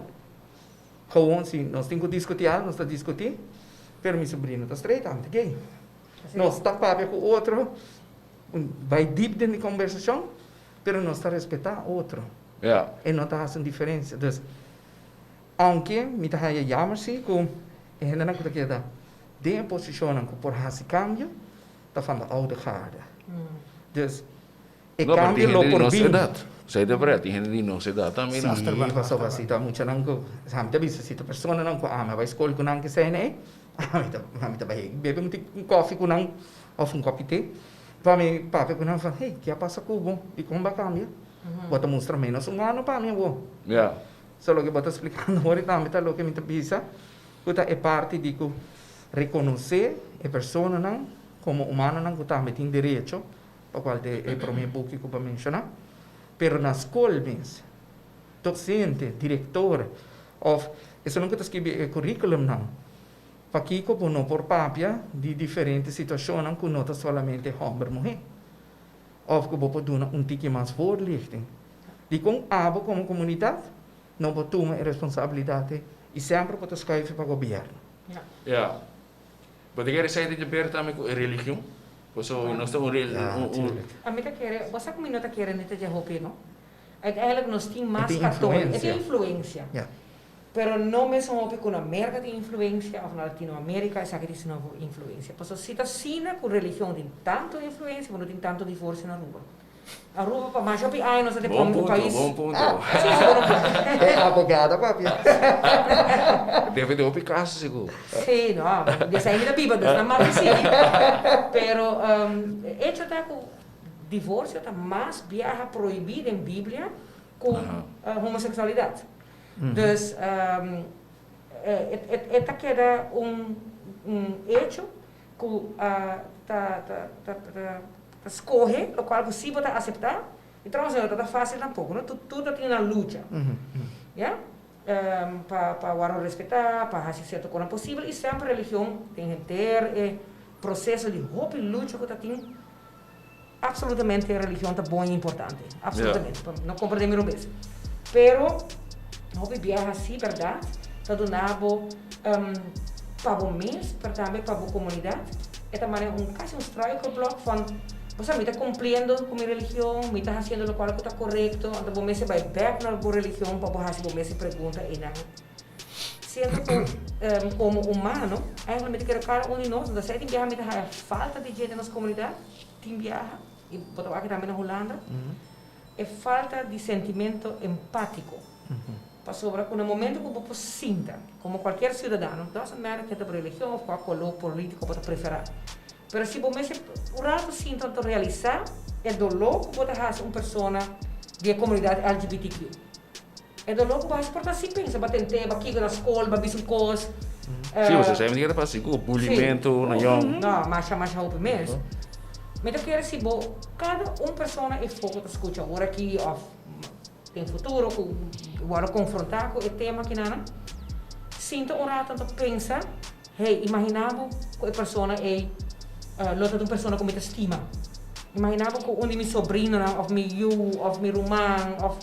Gewoon si nos tin ku diskutí algu nos ta diskutí, pero mi sobrino ta straight, ami ta gay. Nos ta papia ku otro, bai dip den di kombersashon, pero nos ta respetá otro. E no ta hasi un diferensia. Dus, aunke mi ta haña jammer si ku e hendenan ku ta keda den e posishonnan ku por hasi kambio ta van de oude garde. Dus, E No, pero cambio tin lo hende di por nos bin. edat. Esei ta verdad, tin hende di nos edat tambe Sí, nan. Achterban, pasobra achterban. si ta muchanan ku, ami ta bisa si ta personanan ku ami a bai skol ku nan ke esei nei, ami ta ami ta bai bebe un tik un kofi ku nan òf un kòpi te pa mi papia ku nan van, hey, ke a pasa ku bo? Dikon bo a kambia? Bo ta mustra ménos humano pa mi awor. Ya. So loke bo ta splikando awor tambe ta loke mi ta bisa ku ta e parti di ku rekonosé e personanan komo humanonan ku tambe tin derecho pa cual ta e prome buki cu bo a menciona, pero na scol mes, docente, director of esunnan cu ta scribi e curriculumnan, pakico bo no por papia di diferente situacionnan cu no ta solamente homber muhe? Of cu bo por duna un tiki mas voorlichting? Dicon abo como comunidad no por tuma e responsabilidad ei y semper bo ta schuifi pa gobierno? Ja. Bo ta kere esei ta djaber tambe ku e religion? Pasobra nos ta un Ja, un tuurlijk. Ami ta kere, bo sa ku mi no ta kere ni ta dje hopi no. Uiteindelijk nos tin E mas tin katóliko, e tin influencia. influencia. Ja. Pero no mesun hopi ku na Merka tin influencia òf na Latinoamérika esaki tin sino influencia. Pasobra si ta asina ku religion tin tantu influencia, bo no tin tantu divorsio na Aruba. Aruba pa masha hopi aña nos a Bon un punto, pais. bon punto. Sí, sí, bon punto. E abogado papia. Debe di hopi caso sigur. Sí, no, desde ahí mi ta biba, dus nan mas di sigui. Pero e hecho ta cu divorcio ta mas biaha prohibi den Biblia cu homosexualidad. Dus e ta keda un hecho cu ta ta ta scoge locual cu si bo ta acepta y trouwens no ta ta facil tampoco no tur ta tin nan lucha ya pa pa worde respeta pa haci cierto cosnan posibel y semper religion den henter e proceso di hopi lucha cu ta tin absolutamente religion ta bon y importante absolutamente no comprende mi robes pero hopi biaha si berdad ta duna bo pa bo mes pero tambe pa bo comunidad e ta manera un casi un struikelblok van bo sa mi ta cumpliendo cu mi religion mi ta haciendo locual cu ta corecto anto bo mester bay bek na bo religion pa bo haci bo mes e pregunta eynan siento cu como humano eigenlijk mi ta kere cada un di nos no ta esey tin biaha mi ta haya falta di dje den nos comunidad tin biaha y bo ta wak tambe na Hulanda e falta di sentimento empatico pasobra cu na momento cu bo por sinta como cualkier ciudadano doesn't matter ken ta bo religion of cua color politico bo ta prefera pero si bo mester un rato sinta anto realisa e dolor cu bo ta haci un persona di e comunidad LGBTQ e dolor cu bo haci por ta sin pensa bo a tent'e bo a kico na scol bo a bisa un cos. Sí, bo sa esei ta pasa sigur, bullyingmento na yòn. No, masha masha hopi mes. Mi ta kere si bo kada un persona e fo ku ta skucha awor aki òf den futuro ku wòrdu konfrontá ku e tema akinanan, sinta un rato anto pensa, hey, imaginá bo ku e persona ei lo ta un persona ku mi ta stima. Imaginá bo ku un di mi sobrinonan òf mi yu òf mi ruman òf.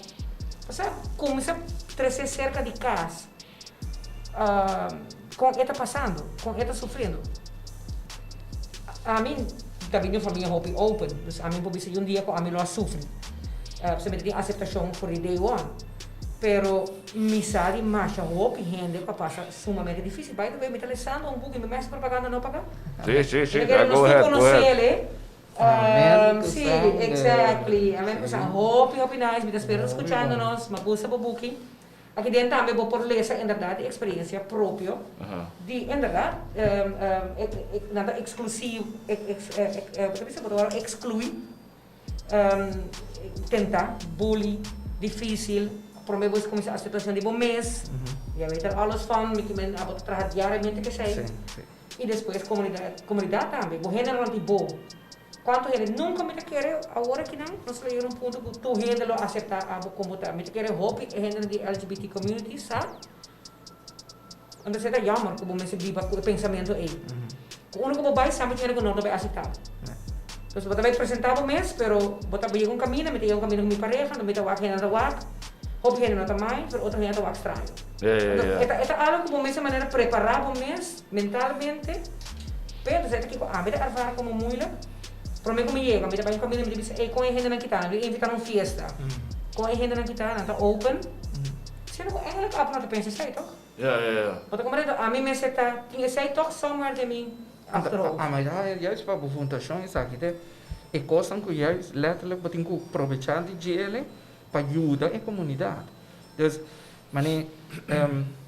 Osea, kuminsá trese serka di kas kon e ta pasando, kon e ta sufriendo. Ami ta bini di un famia hopi open, dus ami por bisa un dia ku ami lo a sufri. Pasobra mi ta tin aseptashon for di day one. Pero mi sa di masha hopi hende ku a pasa sumamente difisil. By the way, mi ta lesando un buki, mi mes propaganda no paga. Si, si, si. Mi ta kere Go nos tur ahead, go ahead. konosele. Amén Sí, Sander. exactly. Amén ku Sander. Hopi, hopi nice. Mi ta spera Hopi bon. skuchando nos. Mi a gusta bo buki. Aki den tambe bo por lesa inderdaad di experiencia propio di inderdaad nan ta exclusief, bo ta bisa bo ta wòrdu exclui, tenta, bully, dificil, prome bo cuminsa aceptacion di bo mes, ya weet er alles van, mi kimen abo ta traha diariamente kesey, y despues comunidad, comunidad tambe, bo hende rond di bo. Cuanto hende nunca mi ta kere awor aki nan nos lo yega na un punto cu tur hende lo acepta abo como ta. Mi ta kere hopi e hendenan di LGBT community sa entonces e ta jammer cu bo mester biba cu e pensamento ey. Cu uno cu bo bay sa mucho hende cu no ta bay acepta bo. Entonces bo ta bay presenta bo mes pero bo ta yega un caminda, mi ta yega un caminda cu mi pareha mi ta wak hende ta wak, hopi hende no ta mind pero otro hende ta wak straño. Entonces e ta algo cu bo mester manera prepara bo mes mentalmente. Pero sa ta kiko ami ta ervara komo moeilijk? Prome ku mi yega, mi ta bai un kaminda mi ta bisa, ey, kon e hendenan kita? Nan lo invita na un fiesta. Kon e hendenan kita? Nan ta open. Siendo ku eigenlijk abo no ta pensa esei, tok? Ja, ja, ja. Bo ta komprende? Ami mester ta tin esei tok somewhere den mi achterhoofd. Ama ja, juist pa bo fundashon esaki te e kosnan ku juist letterlijk bo tin ku probecha di djele pa yuda e komunidat. Dus Mane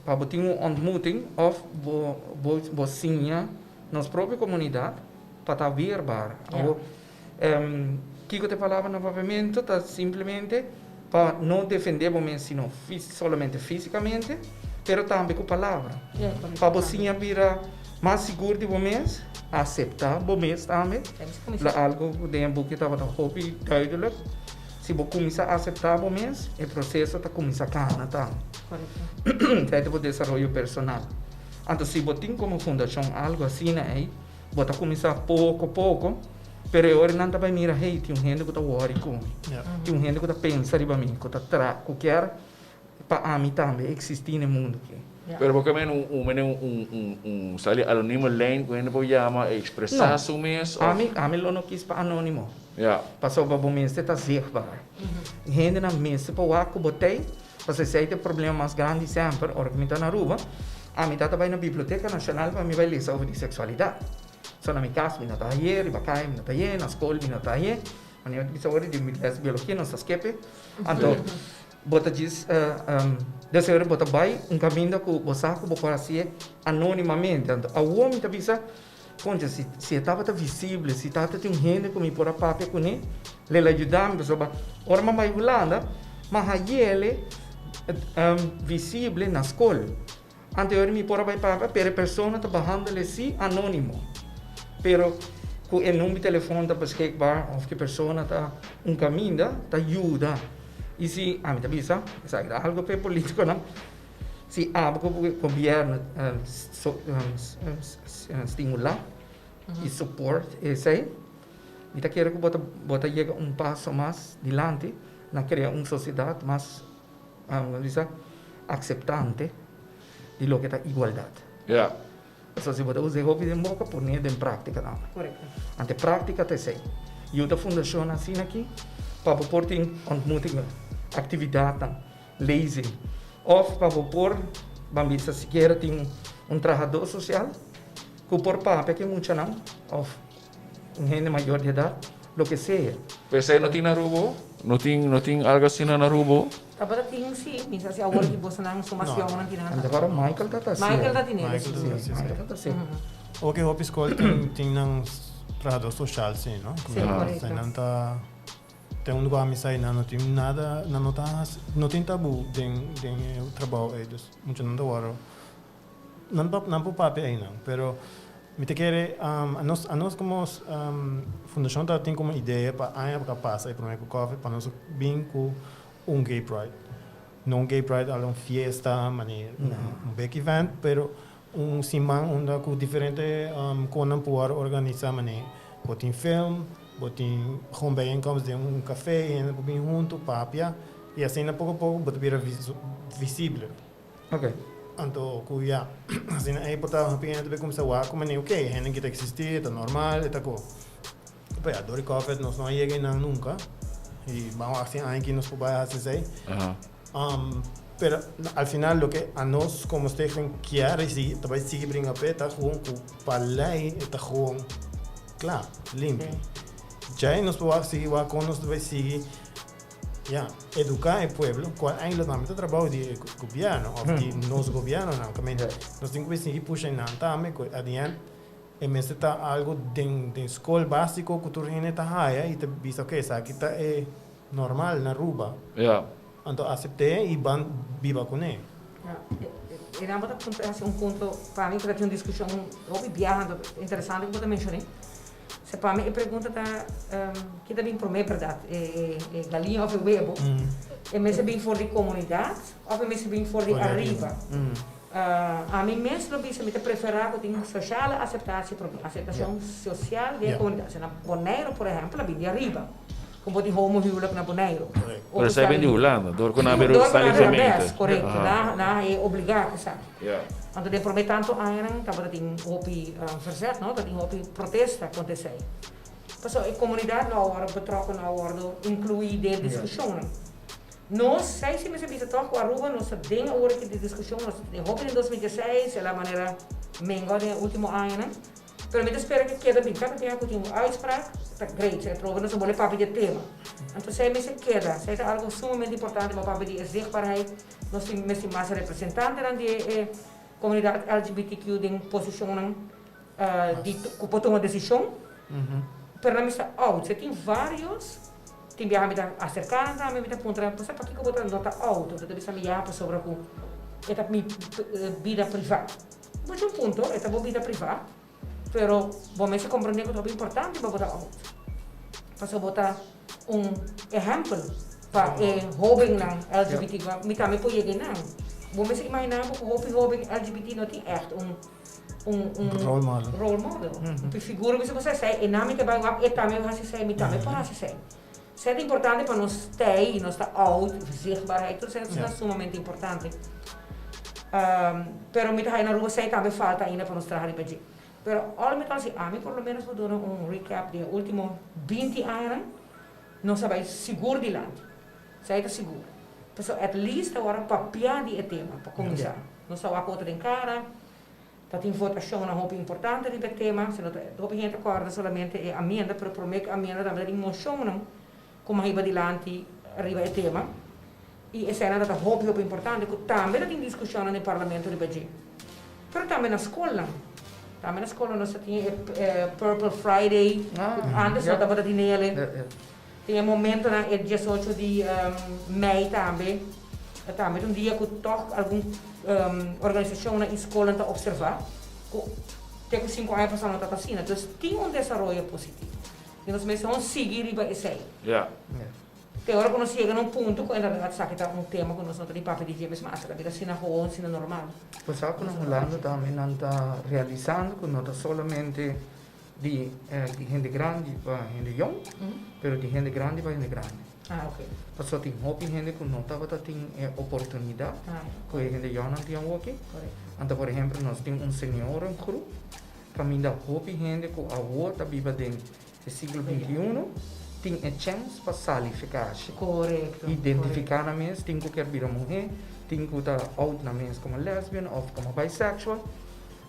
pa bo tin un ontmoeting of bo bo bo siña nos propio comunidad pa ta weerbaar. Awor kico ta e palabra na papiamento ta simplemente pa no defende bo mes sino solamente fisicamente pero tambe cu palabra. Pa bo siña bira mas sigur di bo mes, acepta bo mes tambe, la algo cu den e buki tabata hopi duidelijk. Si bo kuminsá aseptá bo mes, e proseso ta kuminsá kana tambe. Korekto. Esei ta bo desaroyo personal. Anto si bo tin komo fundashon algu asina ei, bo ta kuminsá poko poko, pero e ora nan ta bai mira, hey, tin un hende ku ta wòri ku mi, tin un hende ku ta pensa riba mi, ku ta tra, ku kier pa ami tambe eksistí na e mundu aki. Pero bo ke men un un mene un un un un sali anonimo lijn ku hende por yama e ekspresá No. su mes of. Ami ami lo no kis pa anonimo. Ja. Pasobra bo mester ta zichtbaar. Hendenan mester por wak ku bo t'ei, pasobra esei ta e problema mas grandi semper ora ku mi ta na Aruba, ami ta ta bai na Biblioteka Nashonal pa mi bai lesa over di seksualidat. So na mi kas mi no ta haye, riba kaya mi no ta haye, na skol mi no ta haye, manera mi ta bisa ora di mi les biologia nos ta skepe. Anto Bo ta djis deseo bo ta bai un kaminda ku bo sa ku bo por hasié anónimamente. Anto awor mi ta bisa, Koncha, si si e tabata visible, si tabata tin un hende ku mi por a papia kuné, lo el a yuda mi. Pasobra ora mi a bai Hulanda, mi a hayele visible na skol. Anto ora mi por a bai papia, pero e persona ta behandele si anónimo. Pero ku e number di telefòn ta beschikbaar òf ku e persona ta un kaminda, ta yuda. I si, ami ta bisa, esaki ta algu pa e polítikonan, si abo ku gobièrnu stimulá i support esei, mi ta kere ku bo ta bo ta yega un paso mas dilanti na krea un sosiedat mas bisa akseptante di loke ta igualdat. Pasobra si bo ta usa e hopi den boka, pone den práktika tambe. Ante práktika ta esei. Yuda fundashonnan asina aki pa bo por tin ontmoetingen, aktividatnan, lezing. Òf pa bo por, ban bisa sikiera tin un trahadó sosial ku por papia ku e muchanan òf un hende mayor di edat, loke sea. P'esei no tin na Aruba? No tin, no tin algo asina na Aruba? Tabata tin si, mi sa si awor ki bosonan su masionnan tin nan. Ante para Michael ta ta Michael ta tinel Michael si. ta si. Michael ta ta si. Oke hopi skol tin tin nan trahador social si, no? Si, korekto. Nan ta ten un lugar mi sa nan no tin nada, nan no ta hasi, no tin tabu den den e trabou ei, dus muchanan ta wòrdu Nan pa nan por papia einan, pero mi ta kere anos anos komo fundashon ta tin komo idea pa aña ku a pasa e prome ku covid pa nos bin ku un gay pride. No un gay pride ala un fiesta mane un big event pero un siman unda ku diferente konan por wòrdu organisa mane bo tin film, bo tin gewoon bijeenkomst den un cafe hende por bin huntu papia. Y asina poco poco bo ta bira visible. Anto cu ya, asina ey por ta hopi hende ta bay cuminsa wak cu manera, ok, hende aki ta existi, e ta normal, e ta cu. Pero ya, dor di covid nos no a yega eynan nunca. Y ban wak si aña aki nos por bay haci esey. Pero al final loke a nos como stichting kier y sigui ta bay sigui bringa p'e ta gewoon cu pa ley e ta gewoon cla, limpi. Djai nos por wak sigui wak con nos ta bay sigui ya educa e pueblo cual eigenlijk tambe ta trabao di e gobierno of di nos gobiernonan caminda nos tin cu bay sigui pusha eynan tambe cu at the end e mester ta algo den den scol basico cu tur hende ta haya y ta bisa ok esaki ta e normal na Aruba. Anto acept'é y ban biba cuné. Ja, e nan bo ta puntra haci un punto pa mi ku ta tin un diskushon hopi biaha anto interesante ku bo ta menshoné. Se pa mi e pregunta ta ki ta bin promé bèrdat e e galiña òf e webo? E mester bin for di komunidat òf e mester bin for di ariba? Ami mes lo bisa mi ta preferá ku tin sosiale aseptasie promé, aseptashon sosial den e komunidat. Se na Boneiru por ehèmpel a bin di ariba. Con bo tin homohuwelijk na Boneiru. Pero esei ben di Hulanda, dor cu nan a bira sta libremente. Correcto, nan a e obliga cu esaki. Anto den prome tanto añanan tabata tin hopi verzet, no, tabatin hopi protesta contra esei. Pasobra e comunidad no a wordo betrokken, no a wordo inclui den e discusionnan. Nos, esei si mester bisa toch cu Aruba nos ta den awor aki di discusion, nos ta den hopi den 2016, e la manera mengua den e ultimo añanan. Pero mi ta spera ku keda bin. Kada bia ku tin un uitspraak, ta great. E probe nos a bole papia di e tema. Anto esei mester keda. Esei ta algo sumamente importante pa papia di e zichtbaarheid. Nos tin mester mas representantenan di e komunidat LGBTQ den posishonnan di ku por tuma desishon. Pero nan mester out. Si tin varios, tin biaha mi ta aserká nan tambe, mi ta puntra nan, Pasá pakiko bo ta no ta out? Bo ta bisa mi ya pasobra ku e ta mi bida privá. Bo tin un punto, e ta bo bida privá, pero bo mester komprendé ku ta hopi importante pa bo ta out. Pasobra bo ta un ehèmpel pa e hóbennan LGBT. Mi tambe por yega einan. Bo mester imaginá bo ku hopi hóben LGBT no tin ègt un un un Role model. role model. Un figura ku bisa bo sa esei, einan mi ta bai wak, e tambe a hasi esei, mi tambe por hasi esei. Esei ta importante pa nos tei, nos ta out, zichtbaarheid, tur esei ta sumamente importante. Pero mi ta haya na Aruba esei tambe falta ainda pa nos traha riba dje. Pero ora mi ta hasi ami por lo menos por duna un recap di e ultimo 20 añanan, nos a bai sigur dilanti. Esei ta sigur. Pasobra at least awor a papia di e tema pa kuminsá. Nos ta wak otro den kara. Ta tin votashonnan hopi importante riba e tema, si no ta hopi hende ta kòrda solamente e amienda, pero promé ku amienda tambe ta tin moshonnan ku a hiba dilanti riba e tema i eseinan ta ta hopi hopi importante ku tambe ta tin diskushonnan den parlamento riba dje. Pero tambe na skolnan, tambe na skolnan nos ta tin e Purple Friday ku antes no tabata tin nele. Tin e momentonan e 18 di mei tambe, tambe ta un dia ku tòg algun organisashonnan i skolnan ta opservá ku te ku sinku aña pasá no tabata asina. Dus tin un desaroyo positivo i nos mester hon sigui riba esei. Te ora ku nos yega na un punto ku en realidad esaki ta un tema ku nos no ta di papia di dje mes mas, ta bira asina gewoon, asina normal. Bo sa ku na Hulanda tambe nan ta realisando ku no ta solamente Di di hende grandi pa hende yong, pero di hende grandi pa hende grandi. Ah, ok. Pasobra tin hopi hende ku no tabata tin e oportunidat ku e hende yòngnan tin awoki. Anto por ehempel nos tin un seniorengroep kaminda hopi hende ku awor ta biba den e siglo 21 tin e chèns pa sali fekashi. Korekto. Identifiká nan mes, tin ku kier bira muhé, tin ku ta out nan mes komo lesbian òf komo bisexual.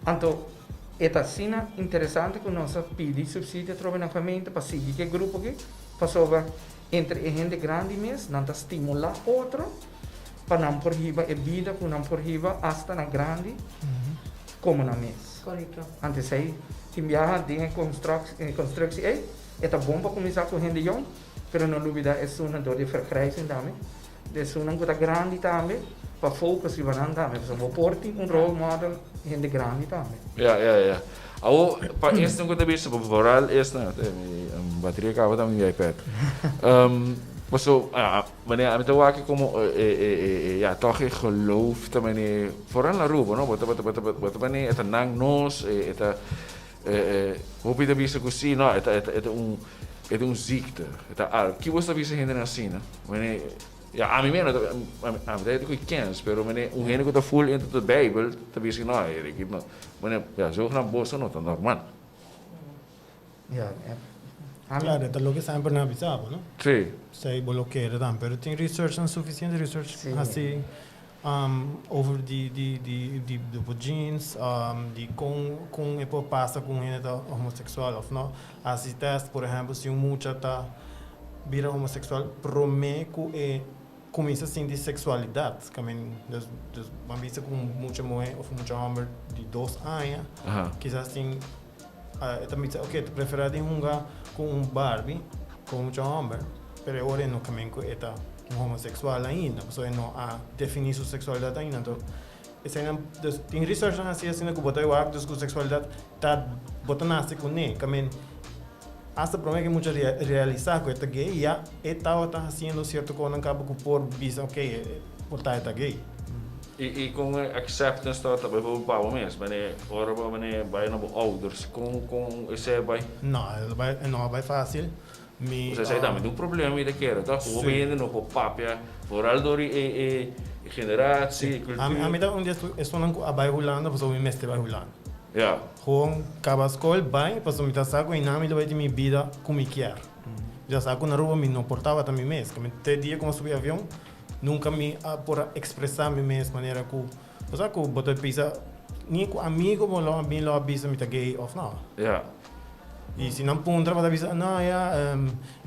Anto e ta asina interesante ku nos a pidi supsidio atrobe na gemeente pa sigui ku e grupo aki, pasobra entre e hende grandi mes nan ta stimulá otro pa nan por hiba e bida ku nan por hiba asta na grandi komo nan mes. Korekto. Anto esei tin biaha den e konstruksi ei e ta bon pa kuminsá ku hende yòn, pero no lubidá esunnan dor di vergrijzing tambe. Esunnan ku ta grandi tambe pa focus riba nan tambe pasobra bo por tin un role model hende grandi tambe. Ya ya ya. Awo pa esnan ku ta bisa bo vooral esnan mi bateria kaba ta mi iPad. Paso manera ami ta wak komo e ya tòg e geloof ta manera vooral na Aruba no bo ta bo ta bo ta manera e ta nan nos e ta Hopi ta bisa ku si, no, e ta e ta un e ta un ziekte, e ta algu. Ki bo ta bisa hendenan asina? Wanneer. Ja, ami mes, ami ta hende ku kens, pero mene un hende ku ta full into the Bijbel ta bisa no, e no, mene, ja, zogenaamd boso no ta normal. Ja, ami. Claro, ta loke semper nan a bisa bo, no? Sí. Esei bo lo kere tambe, pero tin research nan suficiente research hasi over di di di di bo genes, di kon kon e por pasa ku un hende ta homosexual of no. Hasi test, por ehempel, si un mucha ta bira homosexual prome ku e kuminsa sinti seksualidat, kamin dus dus ban bisa ku un mucha muhé of un mucha hòmber di dos aña kisas tin e ta bisa oke ta preferá di hunga ku un Barbie ku un mucha hòmber, pero e ora e no kamin ku e ta un homosexual ainda pasobra e no a definí su seksualidat ainda anto eseinan dus tin researchnan hasi asina ku bo ta wak dus ku seksualidat ta bo ta nase kuné kamin Hasta prome ke mucha realisa ku e ta gay ya e tabata hasiendo sierto konan kaba ku por bisa ok por ta e ta gay. I kon e acceptance tabata bijvoorbeeld pa bo mes? Mane ora bo mane bai na bo ouders kon kon esei a bai? No e no a bai facil. Mi. Osea esei tambe ta un problema mi ta kere toch? Ku hopi hende no por papia vooral door e generatie e cultuur. Ami ta un di esunnan ku a bai Hulanda pasobra mi mester bai Hulanda. Ja. Gewoon kaba skol bai pasobra mi ta sa ku einan mi lo bai tin mi bida ku mi kier. Mi ta sa ku na Aruba mi no por tabata mi mes. Ku mi te dia ku mi a subi avion nunka mi a por a ekspresá mi mes manera ku bo sa ku bo ta bisa ni ku amigo bo lo mi lo a bisa mi ta gay òf no. Ja. I si nan puntra bo ta bisa no ya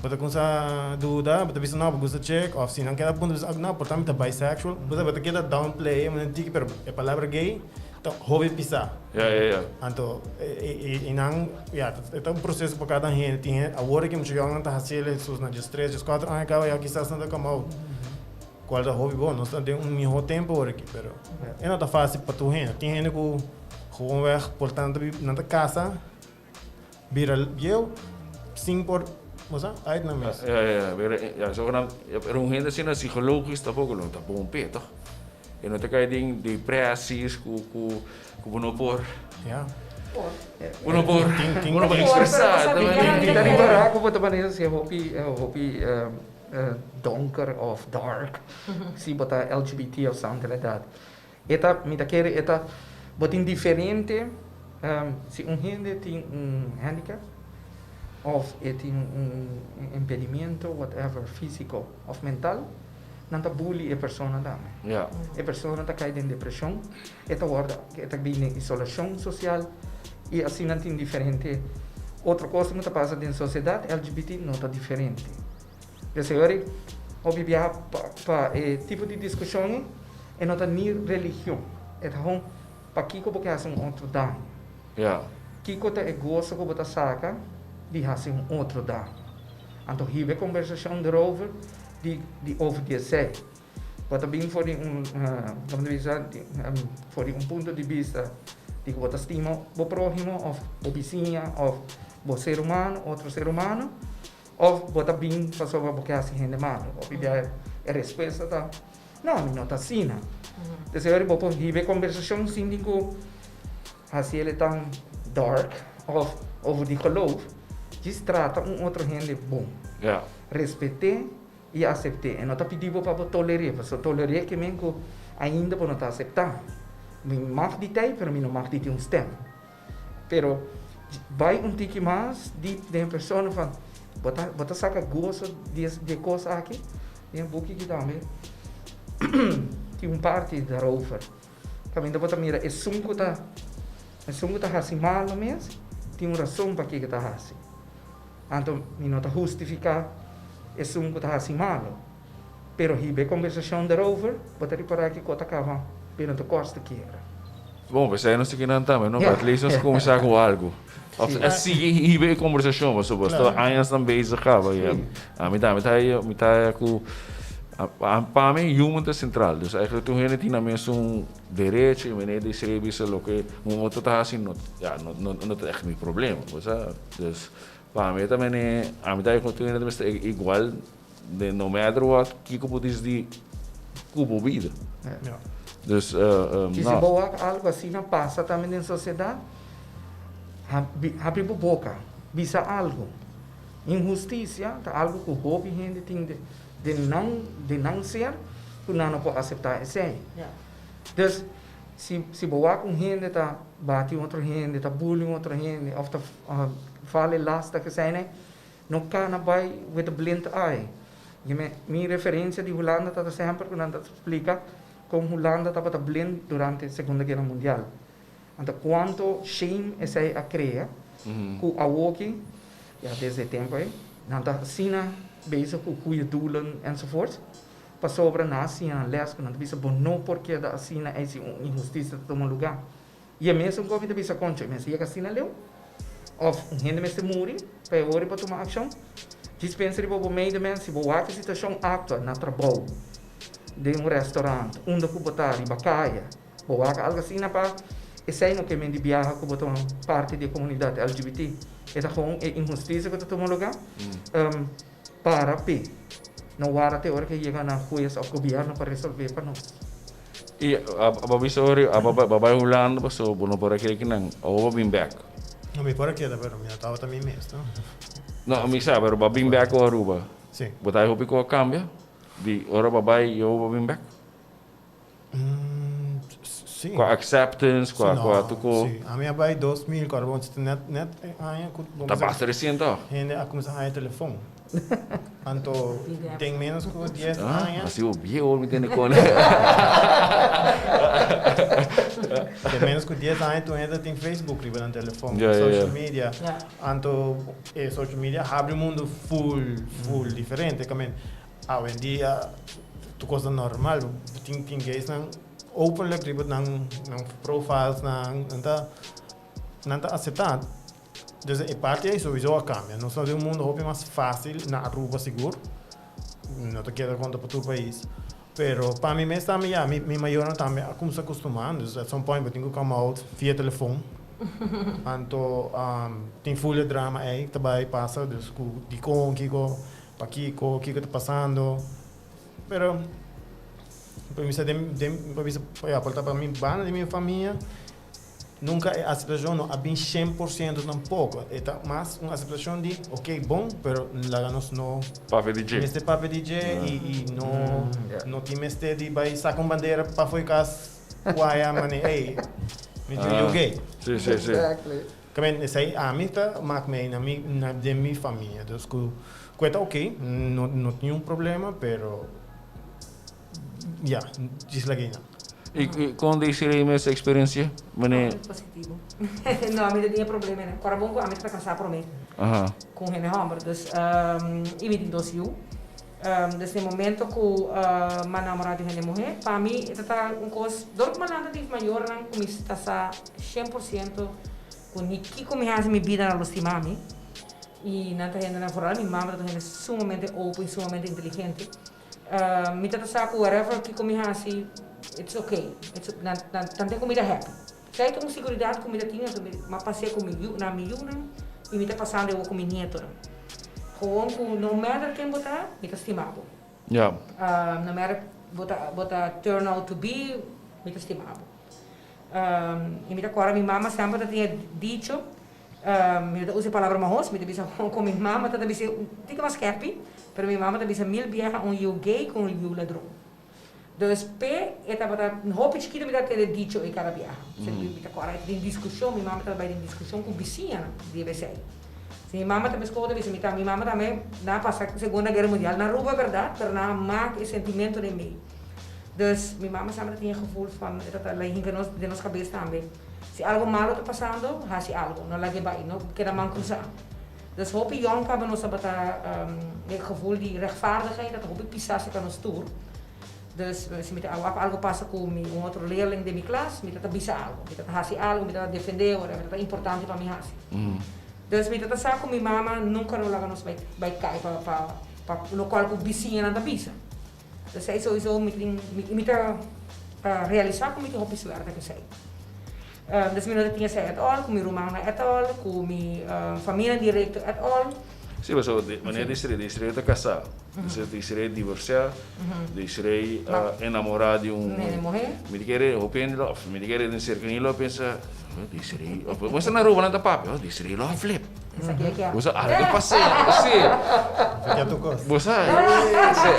bo ta kumsa duda bo ta bisa no bo gusta chick òf si nan keda puntra bo ta bisa no por ta mi ta bisexual bo ta keda downplay e tiki pero e palabra gay Ta hopi pisá. Ja, ja, ja. Anto, e nan, ja, e ta un proseso pa kada hende. Tin hende, awor aki mucha yòngan ta hasi el sus na diestres, dieskuater aña kaba ya kisas nan ta kòm out. Kual ta hopi bon. Nos ta den un mihó tempu awor aki, pero e no ta fásil pa tur hende. Tin hende ku gewoonweg por ta nan ta kasa, bira bieu sin por, bo sa, uit nan mes. Ja, ja, ja. Pero, ja, zogenaamd, pero un hende asina psicologisch tampoco lo ta bon p'e, toch? E no ta kai den depresies ku ku ku bo no por. Ja. Bo no por, bo no por expresa. Tin ta ripará ku bo ta manera si hopi hopi donker of dark si bo ta LGBT of something like that. E ta mi ta kere e ta bo tin diferente si un hende tin un handicap of e tin un impedimento whatever físiko of mental. Nan ta bully e persona tambe. Ja. E persona ta kai den depresion, e ta wordo, e ta bin den isolacion social y asina tin diferente otro cos cu ta pasa den sociedad LGBT no ta diferente. P'esei ora hopi biaha pa e tipo di discusion ei e no ta ni religion, e ta hon pakico bo ke haci un otro daño. Ja. Kico ta e goso cu bo ta saca di haci un otro daño? Anto hiba e conversacion erover di di over di esei. Bo ta bin for di un como ta bisa for di un punto di bista di ku bo ta stima bo prohimo of bo bisiña of bo ser humano otro ser humano of bo ta bin pasobra bo ke hasi hende malo. Hopi bia e respuesta ta no mi no ta asina. Entonces ora bo por hiba e conversacion sin tin ku hasi el tan dark of over di geloof djis trata un otro hende bon. Ja. Respet'é i asept'é. E no ta pidi bo pa bo toler'é, pasobra toler'é ke men ku ainda bo no ta aseptá. Mi mag di tei, pero mi no mag di tin un stèm. Pero bai un tiki mas diep den e persona van, bo ta bo ta saka goso di e di e kos aki? Den e buki aki tambe tin un parti daarover. Kaminda bo ta mira esun ku ta esun ku ta hasi malu mes tin un rason pakiko e ta hasi. Anto mi no ta hustifiká esun ku ta hasi malu, pero hiba e kombersashon derover, bo ta ripará kiko ta kaba bira ta kòs ta kiebra. Bon, p'esei nos ta kinan tambe, no? At least nos kuminsá ku algu. Òf a sigui hiba e kombersashon, pasobra bo ta añasnan bezig kaba. Ami tambe ta mi ta ku pa mi human ta sentral. Dus eigenlijk tur hende tin nan mesun derecho i manera di ser bisa loke un otro ta hasi no, ya, no no ta ègt mi problema, bo sa. Dus pa mi ta mene, ami ta ku tur hende ta mester igual den no matter what kiko bo disdi ku bo bida. Ja. Dus I si no. bo wak algu asina pasa tambe den sosiedat, habri bo boka, bisa algu. Inhustisia ta algu ku hopi hende tin. Den nan ser ku nan no por aseptá esei. Dus si bo wak un hende ta bati otro hende, ta bully otro hende, òf ta fale lasta ku esei, ne, no kana bai with a blind eye. Mi referensia di Hulanda ta semper ku nan ta splika kon Hulanda tabata blind durante Segundo Guera Mundial. Anto kuantu shame esei a krea, ku awoki, ja, desde tempu ei, nan ta asina bezig ku goede doelen enzovoort. Pasobra nan a siña les ku nan ta bisa bo no por keda asina ei si un inhustisia ta tuma lugá. I e mesun ku mi ta bisa koncho, mester yega asina leu? Òf un hende mester muri pa e ora pa tuma akshon? Djis pensa riba bo medemens si bo wak e situashon aktual na trabou, den un restaurant, unda ku bo ta riba kaya, bo wak algu asina pa esei no ke men di biaha ku bo ta parti di e komunidat LGBT. E ta gewoon e inhustisia ku ta tuma lugá. Para p'e. No warda te ora ku yega na hues òf gobièrnu pa resolvé pa nos. I abo bisa ori abo bai Hulanda paso bo no por a kere kinan abo bo bin bek. No, mi por a keda, pero mi no tabata mi mes, no. No, mi sa, pero bo a bin bek ku Aruba. Si. Bo ta hopi ku a kambia di ora bo a bai i ora bo bin bek? Si. Ku acceptance, ku no, ku tuko. Si, ami a bai 2000, ku bon net net aña ku Ta basta resiente toch? Hende a kuminsá haña telefon. Anto den menos ku 10 aña. Asina bo bieu mi tende kon. Den menos ku 10 aña tur hende tin Facebook riba nan telefon, social media. Anto e social media habri mundu full full diferente. Kamen awendia tur kos ta normal. Tin gays nan openlijk riba nan profiles nan nan ta aseptá. Dus e parti ei sowieso a kambia. Nos ta den un mundu hopi mas fásil na Aruba sigur. No ta keda konta pa tur pais. Pero pa mi mes tambe ya, mi mayornan tambe a kuminsá kustumá. Dus at some point bo tin ku come out via telefon. Anto tin full e drama ei ta bai pasa. Dus ku dikon, kiko, pakiko, kiko ta pasando. Pero pa mi sa den pa bisa ya por ta pa mi banda di mi famia nunka e aseptashon no a bin 100% tampoko. E ta mas un aseptashon di ok bon, pero laga nos no Papia di dje. Mester papia di dje i no no tin mester di bai saka un bandera pafó e kas waya mane ey mi yu gay. Si si si. Kamen esei ami ta mak mei na mi na den mi famia, dus ku e ta ok, no no tin un problema, pero ya, djis lag'e nan. I kon Desiree mes eksperensia? Mane. Positivo. No, ami no tin e problema nan. Ora bon ku ami ta kasá promé ku un hende hòmber, dus i mi tin dos yu. Dus na e momento ku mi a namorá di un hende muhé, pa mi e ta ta un kos, dor ku mi a lanta di mayornan ku mi ta sa 100% ku ni kiko mi hasi mi bida nan lo stima mi. I nan ta hendenan, foral mi mama ta un hende sumamente open i sumamente inteligente. Mi ta ta sa ku whatever kiko mi hasi, it's okay. It's nan nan tin ku mi ta happy. Esei ta un seguridat ku mi ta tin, anto mi a pas'é ku mi yu na mi yunan i mi ta pasando awor ku mi nietonan. Gewoon ku no matter ken bo ta, mi ta stima bo. No matter bo ta turn out to be, mi ta stima bo. I mi ta kòrda mi mama semper ta tin e dicho, mi no ta usa e palabra mahos, mi ta bisa ku mi mama ta bisa un tiki mas skerpi, pero mi mama ta bisa mil biaha un yu gay ku un yu ladron. Dus p'e e tabata hopi chikitu mi ta tende dicho ei kada biaha. Mi ta kòrda den diskushon, mi mama tabata bai den diskushon ku bisiñanan di e besei. Si mi mama ta meskos ta bisa mi ta mi mama tambe nan a pasa Segunda Guera Mundial na Aruba bèrdat, pero nan a mak e sentimentonan ei mei. Dus mi mama semper ta tin e gevoel van e ta hinka nos den nos kabes tambe. Si algo malo ta pasando, hasi algo, no lag'e bai, no keda man krusá. Dus hopi yòn kaba nos tabata e gevoel di rechtvaardigheid ta hopi pisá serka nos tur. Dus si mi ta wak algo pasa ku mi un otro leerling den mi klas, mi ta bisa algo, mi ta hasi algo, mi ta defendé, whatever, ta importante pa mi hasi. Dus mi ta sa ku mi mama nunka lo laga nos bai bai kai pa lokual ku bisiñanan ta bisa. Dus esei sowieso mi tin mi ta realisá ku mi tin hopi suerte ku esei. Dus mi no ta tin esei at all, ku mi rumannan at all, ku mi famianan direkto at all. Sí, pasobra di manera Desiree, Desiree ta kasá, entonces Desiree divorsiá, Desiree a enamorá di un muhé. Mi ta kere hopi hende lo, mi ta kere den serkania lo a pensa, oh Desiree, of bo sa na Aruba nan ta papia, oh Desiree lo a flip. Esaki a kia. Bo sa algo a pas'é, sí. Esaki a tu kos. Bo sa, sí.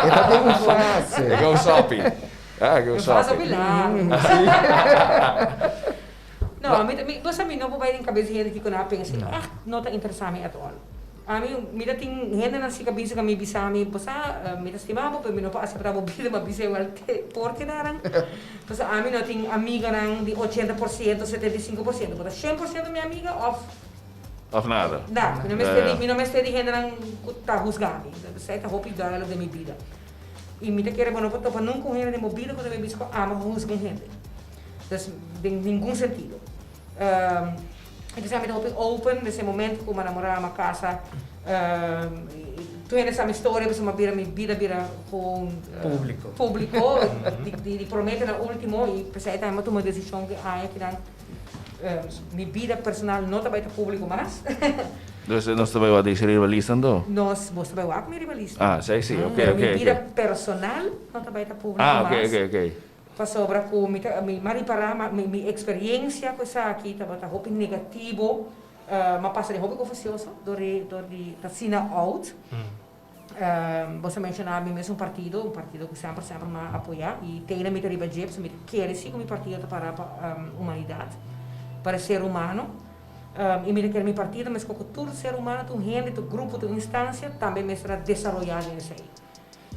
E ta den un fase. E ta un sopi. Ah, e ta un Un fase sopi. hopi largu. No, mi ta, mi, bo sa mi no por bai den kabes di hende kiko nan a pensa, No. echt no ta interesa mi at all. Ami, mi ta tin hendenan si ka bisa ku mi bisa mi, bo sa, mi ta stima bo, pero mi no por asepta bo bida, mi a bisa igual te por kedanan. Pasobra ami no tin amiganan di 80%, 75%, bo ta 100% mi amiga òf. Òf nada. Nada. Mi no mester di, mi no mester di hendenan ku ta husga mi. Esei ta hopi duidelijk den mi bida. I mi ta kere bo no por topa nunka un hende den bo bida ku ta bisa ku amo husga un hende. Dus den ningun sentido. E bisa mi ta hopi open desde e momento ku mi a namorá, mi a kasa. Tur hende sa mi storia pasobra mi a bira mi bida bira gewoon Públiko. públiko di promé te na último i p'esei tambe mi a tuma e desishon ku e aña kinan mi bida personal no ta bai ta públiko mas. Dus nos ta bai wak di riba lista anto? Nos, bos ta bai wak mi riba lista. Ah, esei si, oke, Pero oke, mi oke. bida personal no ta bai ta públiko Ah, oke, mas. oke, oke. Pasobra ku mi ta mi a ripará ma mi mi eksperiencia ku esaki tabata hopi negativo, m'a pasa den hopi konfusioso dor di dor di ta asina oud. Bo sa menshoná mi mes un partido, un partido ku semper semper m'a apoyá i te ainda mi ta riba dje pasobra mi ta kere si ku mi partido ta pará pa humanidat, pa e ser humano. I mi ta kere mi partido meskos ku tur ser humano, tur hende, tur grupo, tur instancia tambe mester a desaroyá den esei.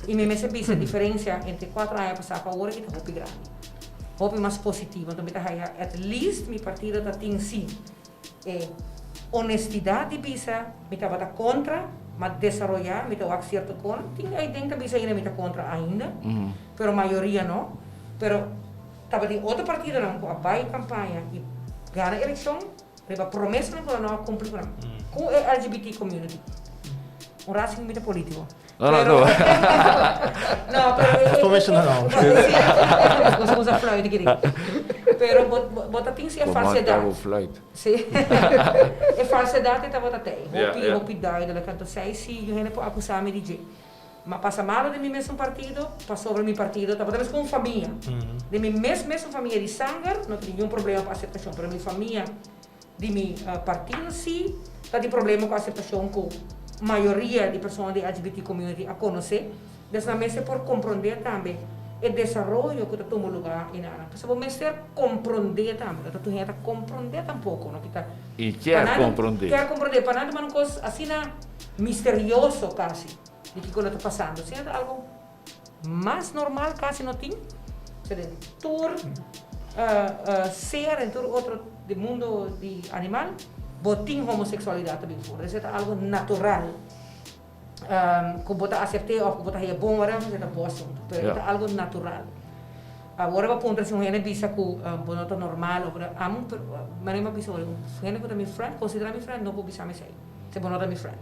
I mi mester bisa e diferencia entre cuatro aña pasá cu awor aki ta hopi grandi. Hopi mas positivo. Anto mi ta haya at least mi partido ta tin si e honestidad di bisa mi tabata contra, ma desaroya mi ta wak cierto con. Tin aiden ta bisa ainda mi ta contra ainda, pero mayoria no. Pero tabatin otro partidonan cu a bay campaña y gana eleccion riba promesanan cu nan no a cumpli cu nan, cu e LGBT community. Un rato mi ta politico. No, no, no. No, pero... Nos por menciona nomber. Sí. Nos usa fluit aquí. Pero bo ta tin si e falsedad. Bo fluit. Sí. E falsedad e tabata tei. Hopi, hopi duidelijk. Anto sei si yu hende por acusa mi di dje. Ma pasa malo den mi mesun partido, pasobra mi partido tabata mes como un famia. Den mi mes mesun famia di sanger no tin ningun problema pa aceptacion, pero mi famia di mi partido si ta tin problema ku aseptashon ku mayoria di persona di LGBT community a konosé. Des nan mester por komprondé tambe e desaroyo ku ta tuma lugá i nan. Pasobra bo mester komprondé tambe, no ta tur hende ta komprondé tampoko no kita. I kier komprondé. Kier komprondé, pa nan ta un kos asina misterioso kasi di kiko lo ta pasando. Asina ta algu mas normal kasi no tin. Pasobra den tur ser, den tur otro di mundo di animal, bo tin homosexualidad ta bin for. Esei ta algo natural ku bo ta asept'é òf ku bo ta haña bon whatever, esei ta bo asuntu. Pero e ta algo natural. Awor bo puntra si un hende bisa ku bo no ta normal òf bo ta, amo manera mi a bisa un hende ku ta mi friend, konsiderá mi friend, no por bisa mi esei, si bo no ta mi friend.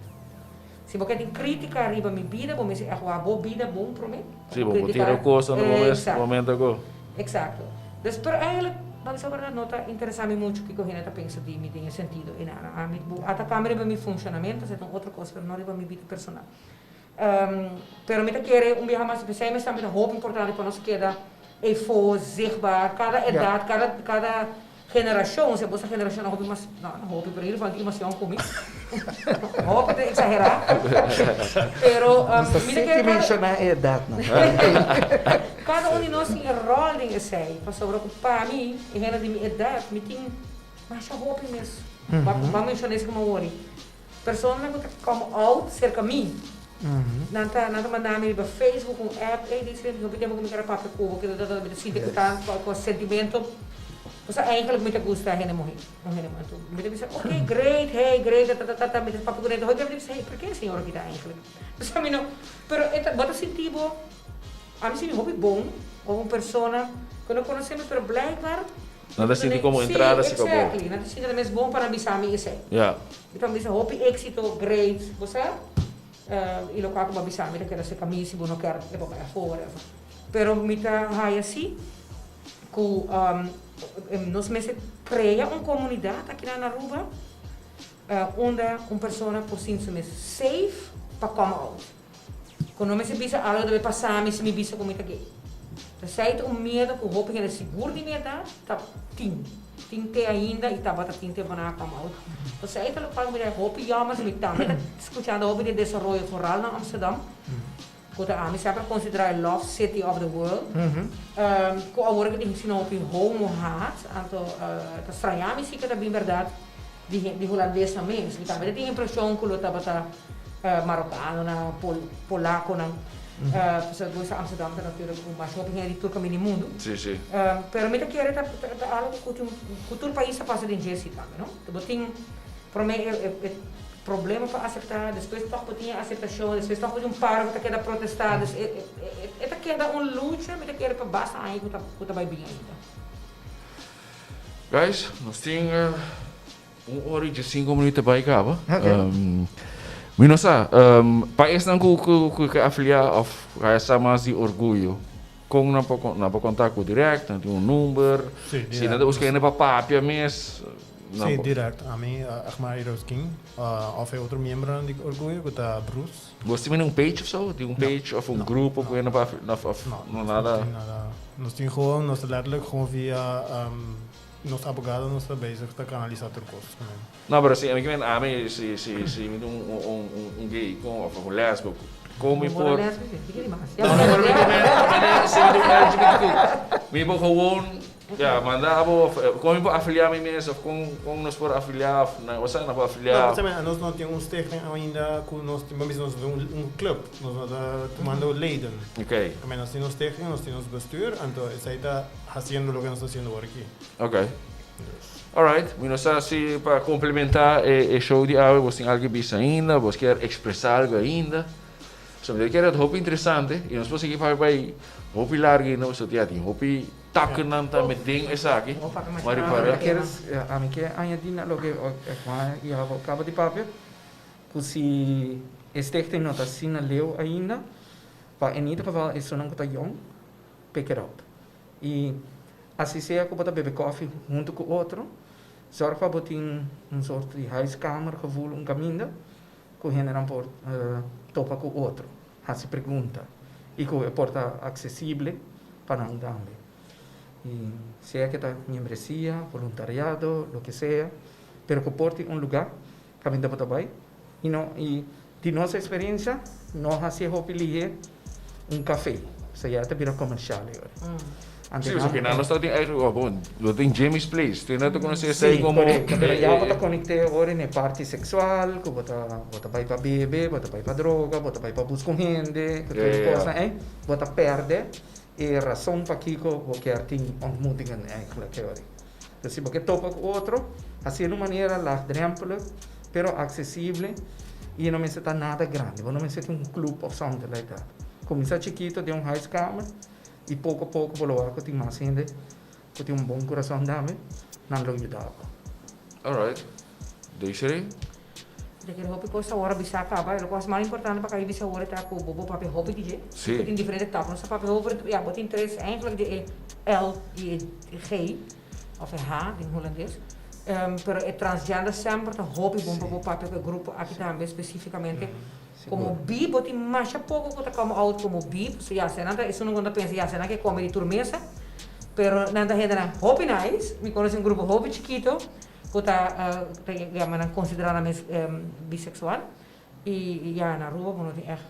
Si bo ke tin kritika riba mi bida, bo mester evaluá bo bida bon promé. Sí, bo por tira kos na bo mes momento ku. Eksakto. Dus, pero eigenlijk, pa bisa bèrdat, no ta interesá mi muchu kiko hende ta pensa di mi den e sentido ei. Nada. Ami bo ataká mi riba mi funshonamentu, esei ta un otro kos, pero no riba mi bida personal. Pero mi ta kere un biaha mas, p'esei mes tambe ta hopi importante pa nos keda eifó, zichtbaar, kada edat, kada, kada. Generashon, osea boso generashon a hopi mas, no, no hopi, pero in ieder geval tin mas yòn ku mi. Hopi ta eksagerá. Pero, Nos ta mi ta sinti kere kada. menshoná e edatnan. Kada un di nos tin e ròl den esei, pasobra ku pa mi, e hende di mi edat, mi tin masha hopi mes. Bo a menshoná esei ku mi a wori. Personanan ku ta come out serka mi, nan ta nan ta manda mi riba Facebook un app, ey dice hopi tempo ku mi kere papia ku bo, keda ta mi ta sinti ku ta ku sentimento, pasobra eigenlijk mi ta gusta hende muhe, un hende muhe, anto mi ta bisa ok great, hey great tatatata mi ta papia ku nan, hopi tempo mi ta bisa hey por ke señor aki ta eigenlijk, pasobra mi no, pero e ta bo ta sinti bo, ami sinti hopi bon ku un persona ku no konosé mi pero blijkbaar. Nan ta sinti como entrada si pa bo. Sí, exactly. Nan ta sinti nan mes bon pa nan bisa mi esei. Ja. Mi ta bisa hopi éxito, great, bo sa. I lokual ku bo a bisa mi ta keda serka mi si bo no kier e bo bai afó, whatever. Pero mi ta haya si ku nos mester krea un komunidat aki na Aruba. Unda un persona por sinti su mes safe pa come out. Ku no mester bisa algo ta bay pasa mi si mi bisa ku mi ta gay. Esei ta un miedo ku hopi hende sigur di mi edat ta tin. Tin te ainda i tabata tin tempo nan a come out. Esei ta lokual ku mi ta hopi jammer si mi tambe ta skuchando hopi di e desaroyo foral na Amsterdam. Ku ta ami semper a konsiderá e love city of the world. Ku awor ke tin asina hopi homo haat, anto ta strañá mi si ke ta bin bèrdat di di hulandesnan mes. Mi tambe ta tin impreshon ku lo tabata marokanonan, polakonan. Pasobra bo sa Amsterdam ta natuurlijk un mas hopi hende di tur kaminda di mundu. Pero mi ta kere ta ta algu ku tin ku tur pais ta pasa den dje si tambe, no? Bo tin promé e Problema pa aseptá, despues tòg bo tin e aseptashon, despues tòg bo tin un par ku ta keda protestá, dus e ta keda un lucha, mi ta kere pa basta aña ku ta ku ta bai bin ainda. Guys, nos tin un ora i diesinko minuut ta bai kaba. Mi no sa, pa esnan ku ku ke afiliá òf haya sa mas di orguyo, kon nan por nan por kontak ku dirèkt, nan tin un number, si nan ta buska hende pa papia mes. Sí, direct. Ami, Ahmari Roskin, of e otro miembronan di Orguyo ku ta Bruce. Bos tin un page of so? Tin un page of un grupo ku hende pa of of no nada? No, nos no tin nada. Nos tin gewoon, nos ta letterlijk gewoon via nos abogado nos ta bezig ta kanalisá tur kos. No, pero si ami kimen ami si si si mi tin un un gay kon of un lesbo kon mi por. Un lesbo si, diki di mas. No, no, pero mi kimen si mi tin un LGBTQ mi por gewoon. Ya, manda bo of kon mi por afiliá mi mes of kon kon nos por afiliá of nan osea nan por afiliá. No, pensami nos no tin un stichting ainda ku nos tin, nos tin un club, nos no ta tumando leden. Oké. Ami nos tin nos stichting, nos tin nos bestuur, anto esei ta hasiendo loke nos ta hasiendo awor aki. Oké. Alright, mi no sa si pa komplementá e show di awe bos tin algu bisa ainda, bos kier ekspresá algu ainda. So mi ta kere hopi interesante i nos por sigui papia bai hopi largu ainda pasobra ya tin hopi Takennan tambe den esaki. Mari para. Ami ke añadi na loke Juan i Havo kaba di papia, ku si e stichting no ta asina leu ainda, pa en ieder geval esunnan ku ta yong, pick it up. I asi sea ku bo ta bebe kòfi huntu ku otro, zòrg pa bo tin un sort di huiskamergevoel, un kaminda ku hendenan por topa ku otro. Hasi pregunta y cu e por ta accesible pa nan tambe. Y sea que ta miembresia, voluntariado, lo que sea, pero cu por tin un lugar caminda bo ta bay y no y di nos experiencia no haci hopi lihe un cafe, so ya ta bira comercial e ora. Sí, pasobra kinan nos ta tin eigenlijk, oh, bon, lo tin Jimmy's Place, tin nan ta conoce esey como. Sí, correcto, pero ya bo ta conecte ora en e parti sexual, cu bo ta, bo ta bay pa bebe, bo ta bay pa droga, bo ta bay pa busca un hende, cu tur e cosnan ey, bo ta perde e razon pakico bo kier tin ontmoetingen eigenlijk e ora. Entonces si bo ke topa cu otro, haci den un manera laagdrempelig, pero accesible, y no mester ta nada grandi, bo no mester tin un club of something like that. Cuminsa chikito den un huiskamer. I poko poko bo lo wak ku tin mas hende ku tin un bon kurason tambe, nan lo yuda bo. Alright. Desiree? Mi ta kere hopi kos awor a bisa kaba. E loke mas importante pa kai bisa awor ta ku bo bo papia hopi di dje. Si. Bo tin diferente tap. Nos ta papia over, ya, bo tin tres eigenlijk di e L i e G of e H den Hulandes. Pero e transgender semper ta hopi bon pa bo papia ku e grupo aki tambe spesifikamente. Komo bi, bo tin masha poko ku ta come out komo bi, pasobra ya nan ta esun ku ta pensa ya nan ke kome di tur mesa, pero nan ta hendenan hopi nice, mi konosi un grupo hopi chikito ku ta ta yama nan konsidera nan mes biseksual i ya na Aruba bo no tin ègt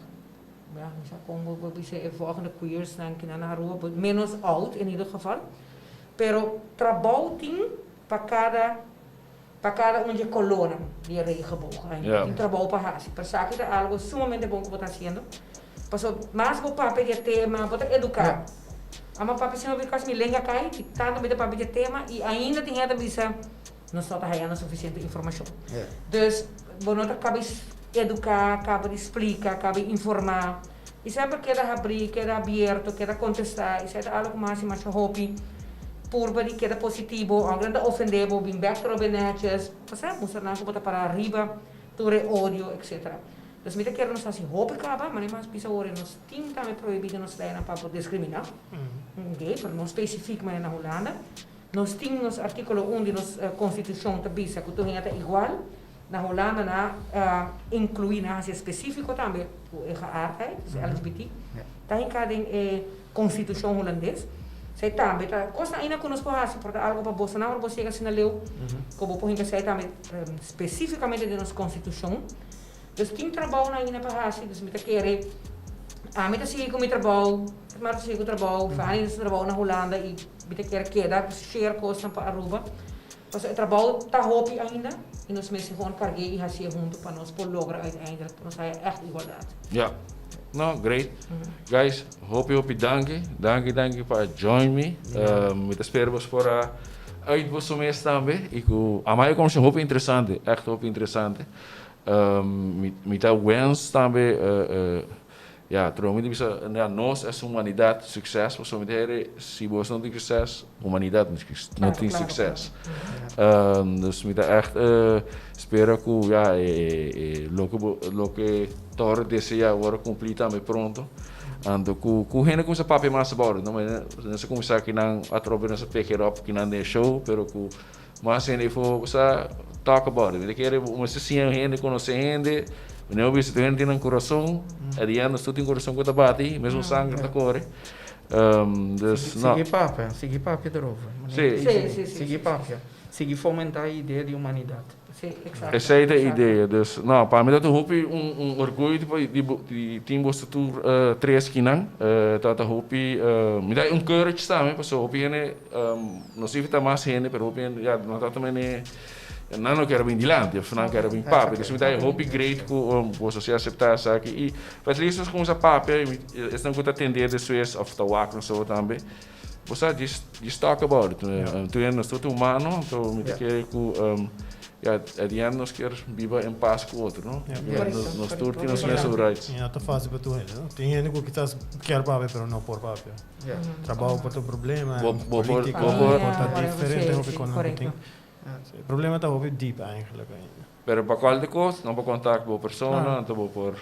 ya mi sa kon bo bisa e volgende queers nan kinan na Aruba menos out in ieder geval, pero trabou tin pa kada. Pa kada un dje kolónan di e regenboog ainda tin trabou pa hasi. Pero esaki ta algo sumamente bon ku bo ta hasiendo. Pasobra mas bo papia di e tema, bo ta eduká. Amo papia sino bikos mi lenga kai di tantu mi ta papia di e tema i ainda tin hende ta bisa nos no ta hayando sufisiente informashon. Dus bo no ta kaba di eduká, kaba di splika, kaba di informá. I semper keda habrí, keda abierto, keda kontestá. Esei ta algo ku mi hasi masha hopi. Purba di keda positivo, aunke nan ta ofendé bo, bin bèk trobe nètjes. Pasá, mustra nan ku bo ta pará riba tur e odio, etcetera. Dus mi ta kere nos hasi hopi kaba, manera mi a bisa awor, nos tin tambe prohibí den nos leinan pa bo diskriminá un gay, pero no spesifik manera na Hulanda. Nos tin nos artíkulo un di nos konstitushon ta bisa ku tur hende ta igual. Na Hulanda nan a inclui, nan a haci specifico tambe cu e geaardheid, dus LGBT, ta hinca den e constitucion Hulandes. Esey tambe ta cosnan ainda cu nos por haci, por ta algo pa bosonan ora bo yega asina leu, cu bo por hinca esey tambe specificamente den nos constitucion. Dus tin trabounan ainda pa haci, dus mi ta kere, ami ta sigui cu mi trabou, Edmar ta sigui cu trabou, Fanny ta su trabou na Hulanda y mi ta kere keda share cosnan pa Aruba. Pasobra e trabou ta hopi ainda y nos mester gewoon cargu'é y hacié hunto pa nos por logra uiteindelijk pa nos haya echt igualdad. Ja. No, great. Guys, hopi hopi danki. Danki danki pa join me. Mi ta spera bos por a uit boso mes tambe y cu a maya conversacion hopi interesante, echt hopi interesante. Mi ta wens tambe Ya, trobe mi ta bisa, ya, nos es humanidad succes, pasobra mi ta heri, si bos no tin succes, humanidad no tin succes. Dus mi ta echt spera cu, ya, e loke bo, loke ta worde desea worde cumpli tambe pronto. Anto cu, cu hende cuminsa papia mas about it, no? Nos a cuminsa kinan atrobe nos a pick it up kinan den e show, pero cu Mas hende for bo sa talk about it. Mi ta kere bo mester siña hende konosé hende. Mi no bisa tur hende tin nan kurason. At the end nos tur tin kurason ku ta bati, mesun sanger ta kore. Dus no. Sigui papia, sigui papia erover. Sí. Sí, sí, sí. Sigui papia. Sigui fomentá e idea di humanidat. Sí, exacto. Esei ta e idea. Dus, no, pa mi ta un hopi un un orguyo di di bo di tin boso tur tres kinan. Ta ta hopi mi ta encourage tambe pasobra hopi hende no si ta mas hende pero hopi hende ya no ta ta mene nan no kier a bin dilanti of nan kier a bin papia. Dus mi ta hopi great ku boso si asepta esaki i at least nos kuminsa papia i esnan ku ta tende despues of ta wak nos awo tambe. Bo sa djis djis talk about it. Tur hende nos tur ta humano, anto mi ta kere ku ya at the end nos kier biba en pas ku otro, no? Nos tur tin nos mesun rights. I no ta fácil pa tur hende, no? Tin hende ku kisas kier papia pero no por papia. Trabou por ta un problema, politica por ta diferente hopi konan ku tin. E problema ta hopi diep eigenlijk ainda. Pero pa cualke cos, nan por contact bo persona, anto bo por,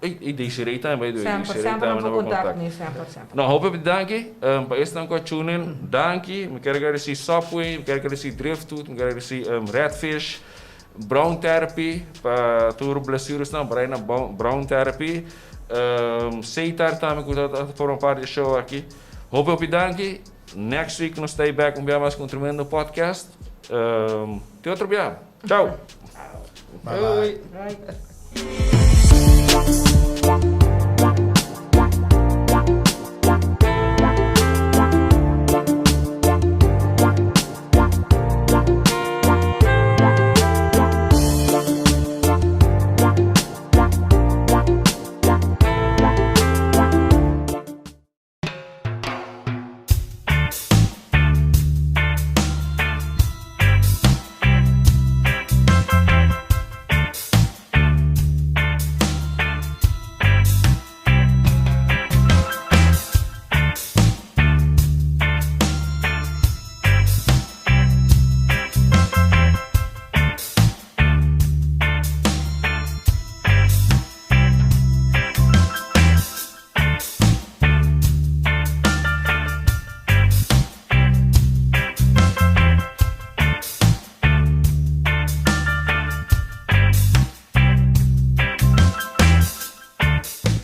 ey, ey Desiree tambe, by the way, Semper, Desiree semper tambe nan nan por por contact contact. mi, semper, semper. No, hopi danki, pa esnan cu a tune in, danki. Mi kier agradeci Subway, mi kier agradeci Driftwood, mi kier agradeci Redfish, Brown Therapy, pa tur blessuresnan, por ahí na Brown Therapy, Seitar tambe cu ta forma parti di e show aki. Hopi, hopi danki. Next week nos ta back un bia mas cu un tremendo podcast. Te otro bia. Chao. Bye bye. Bye.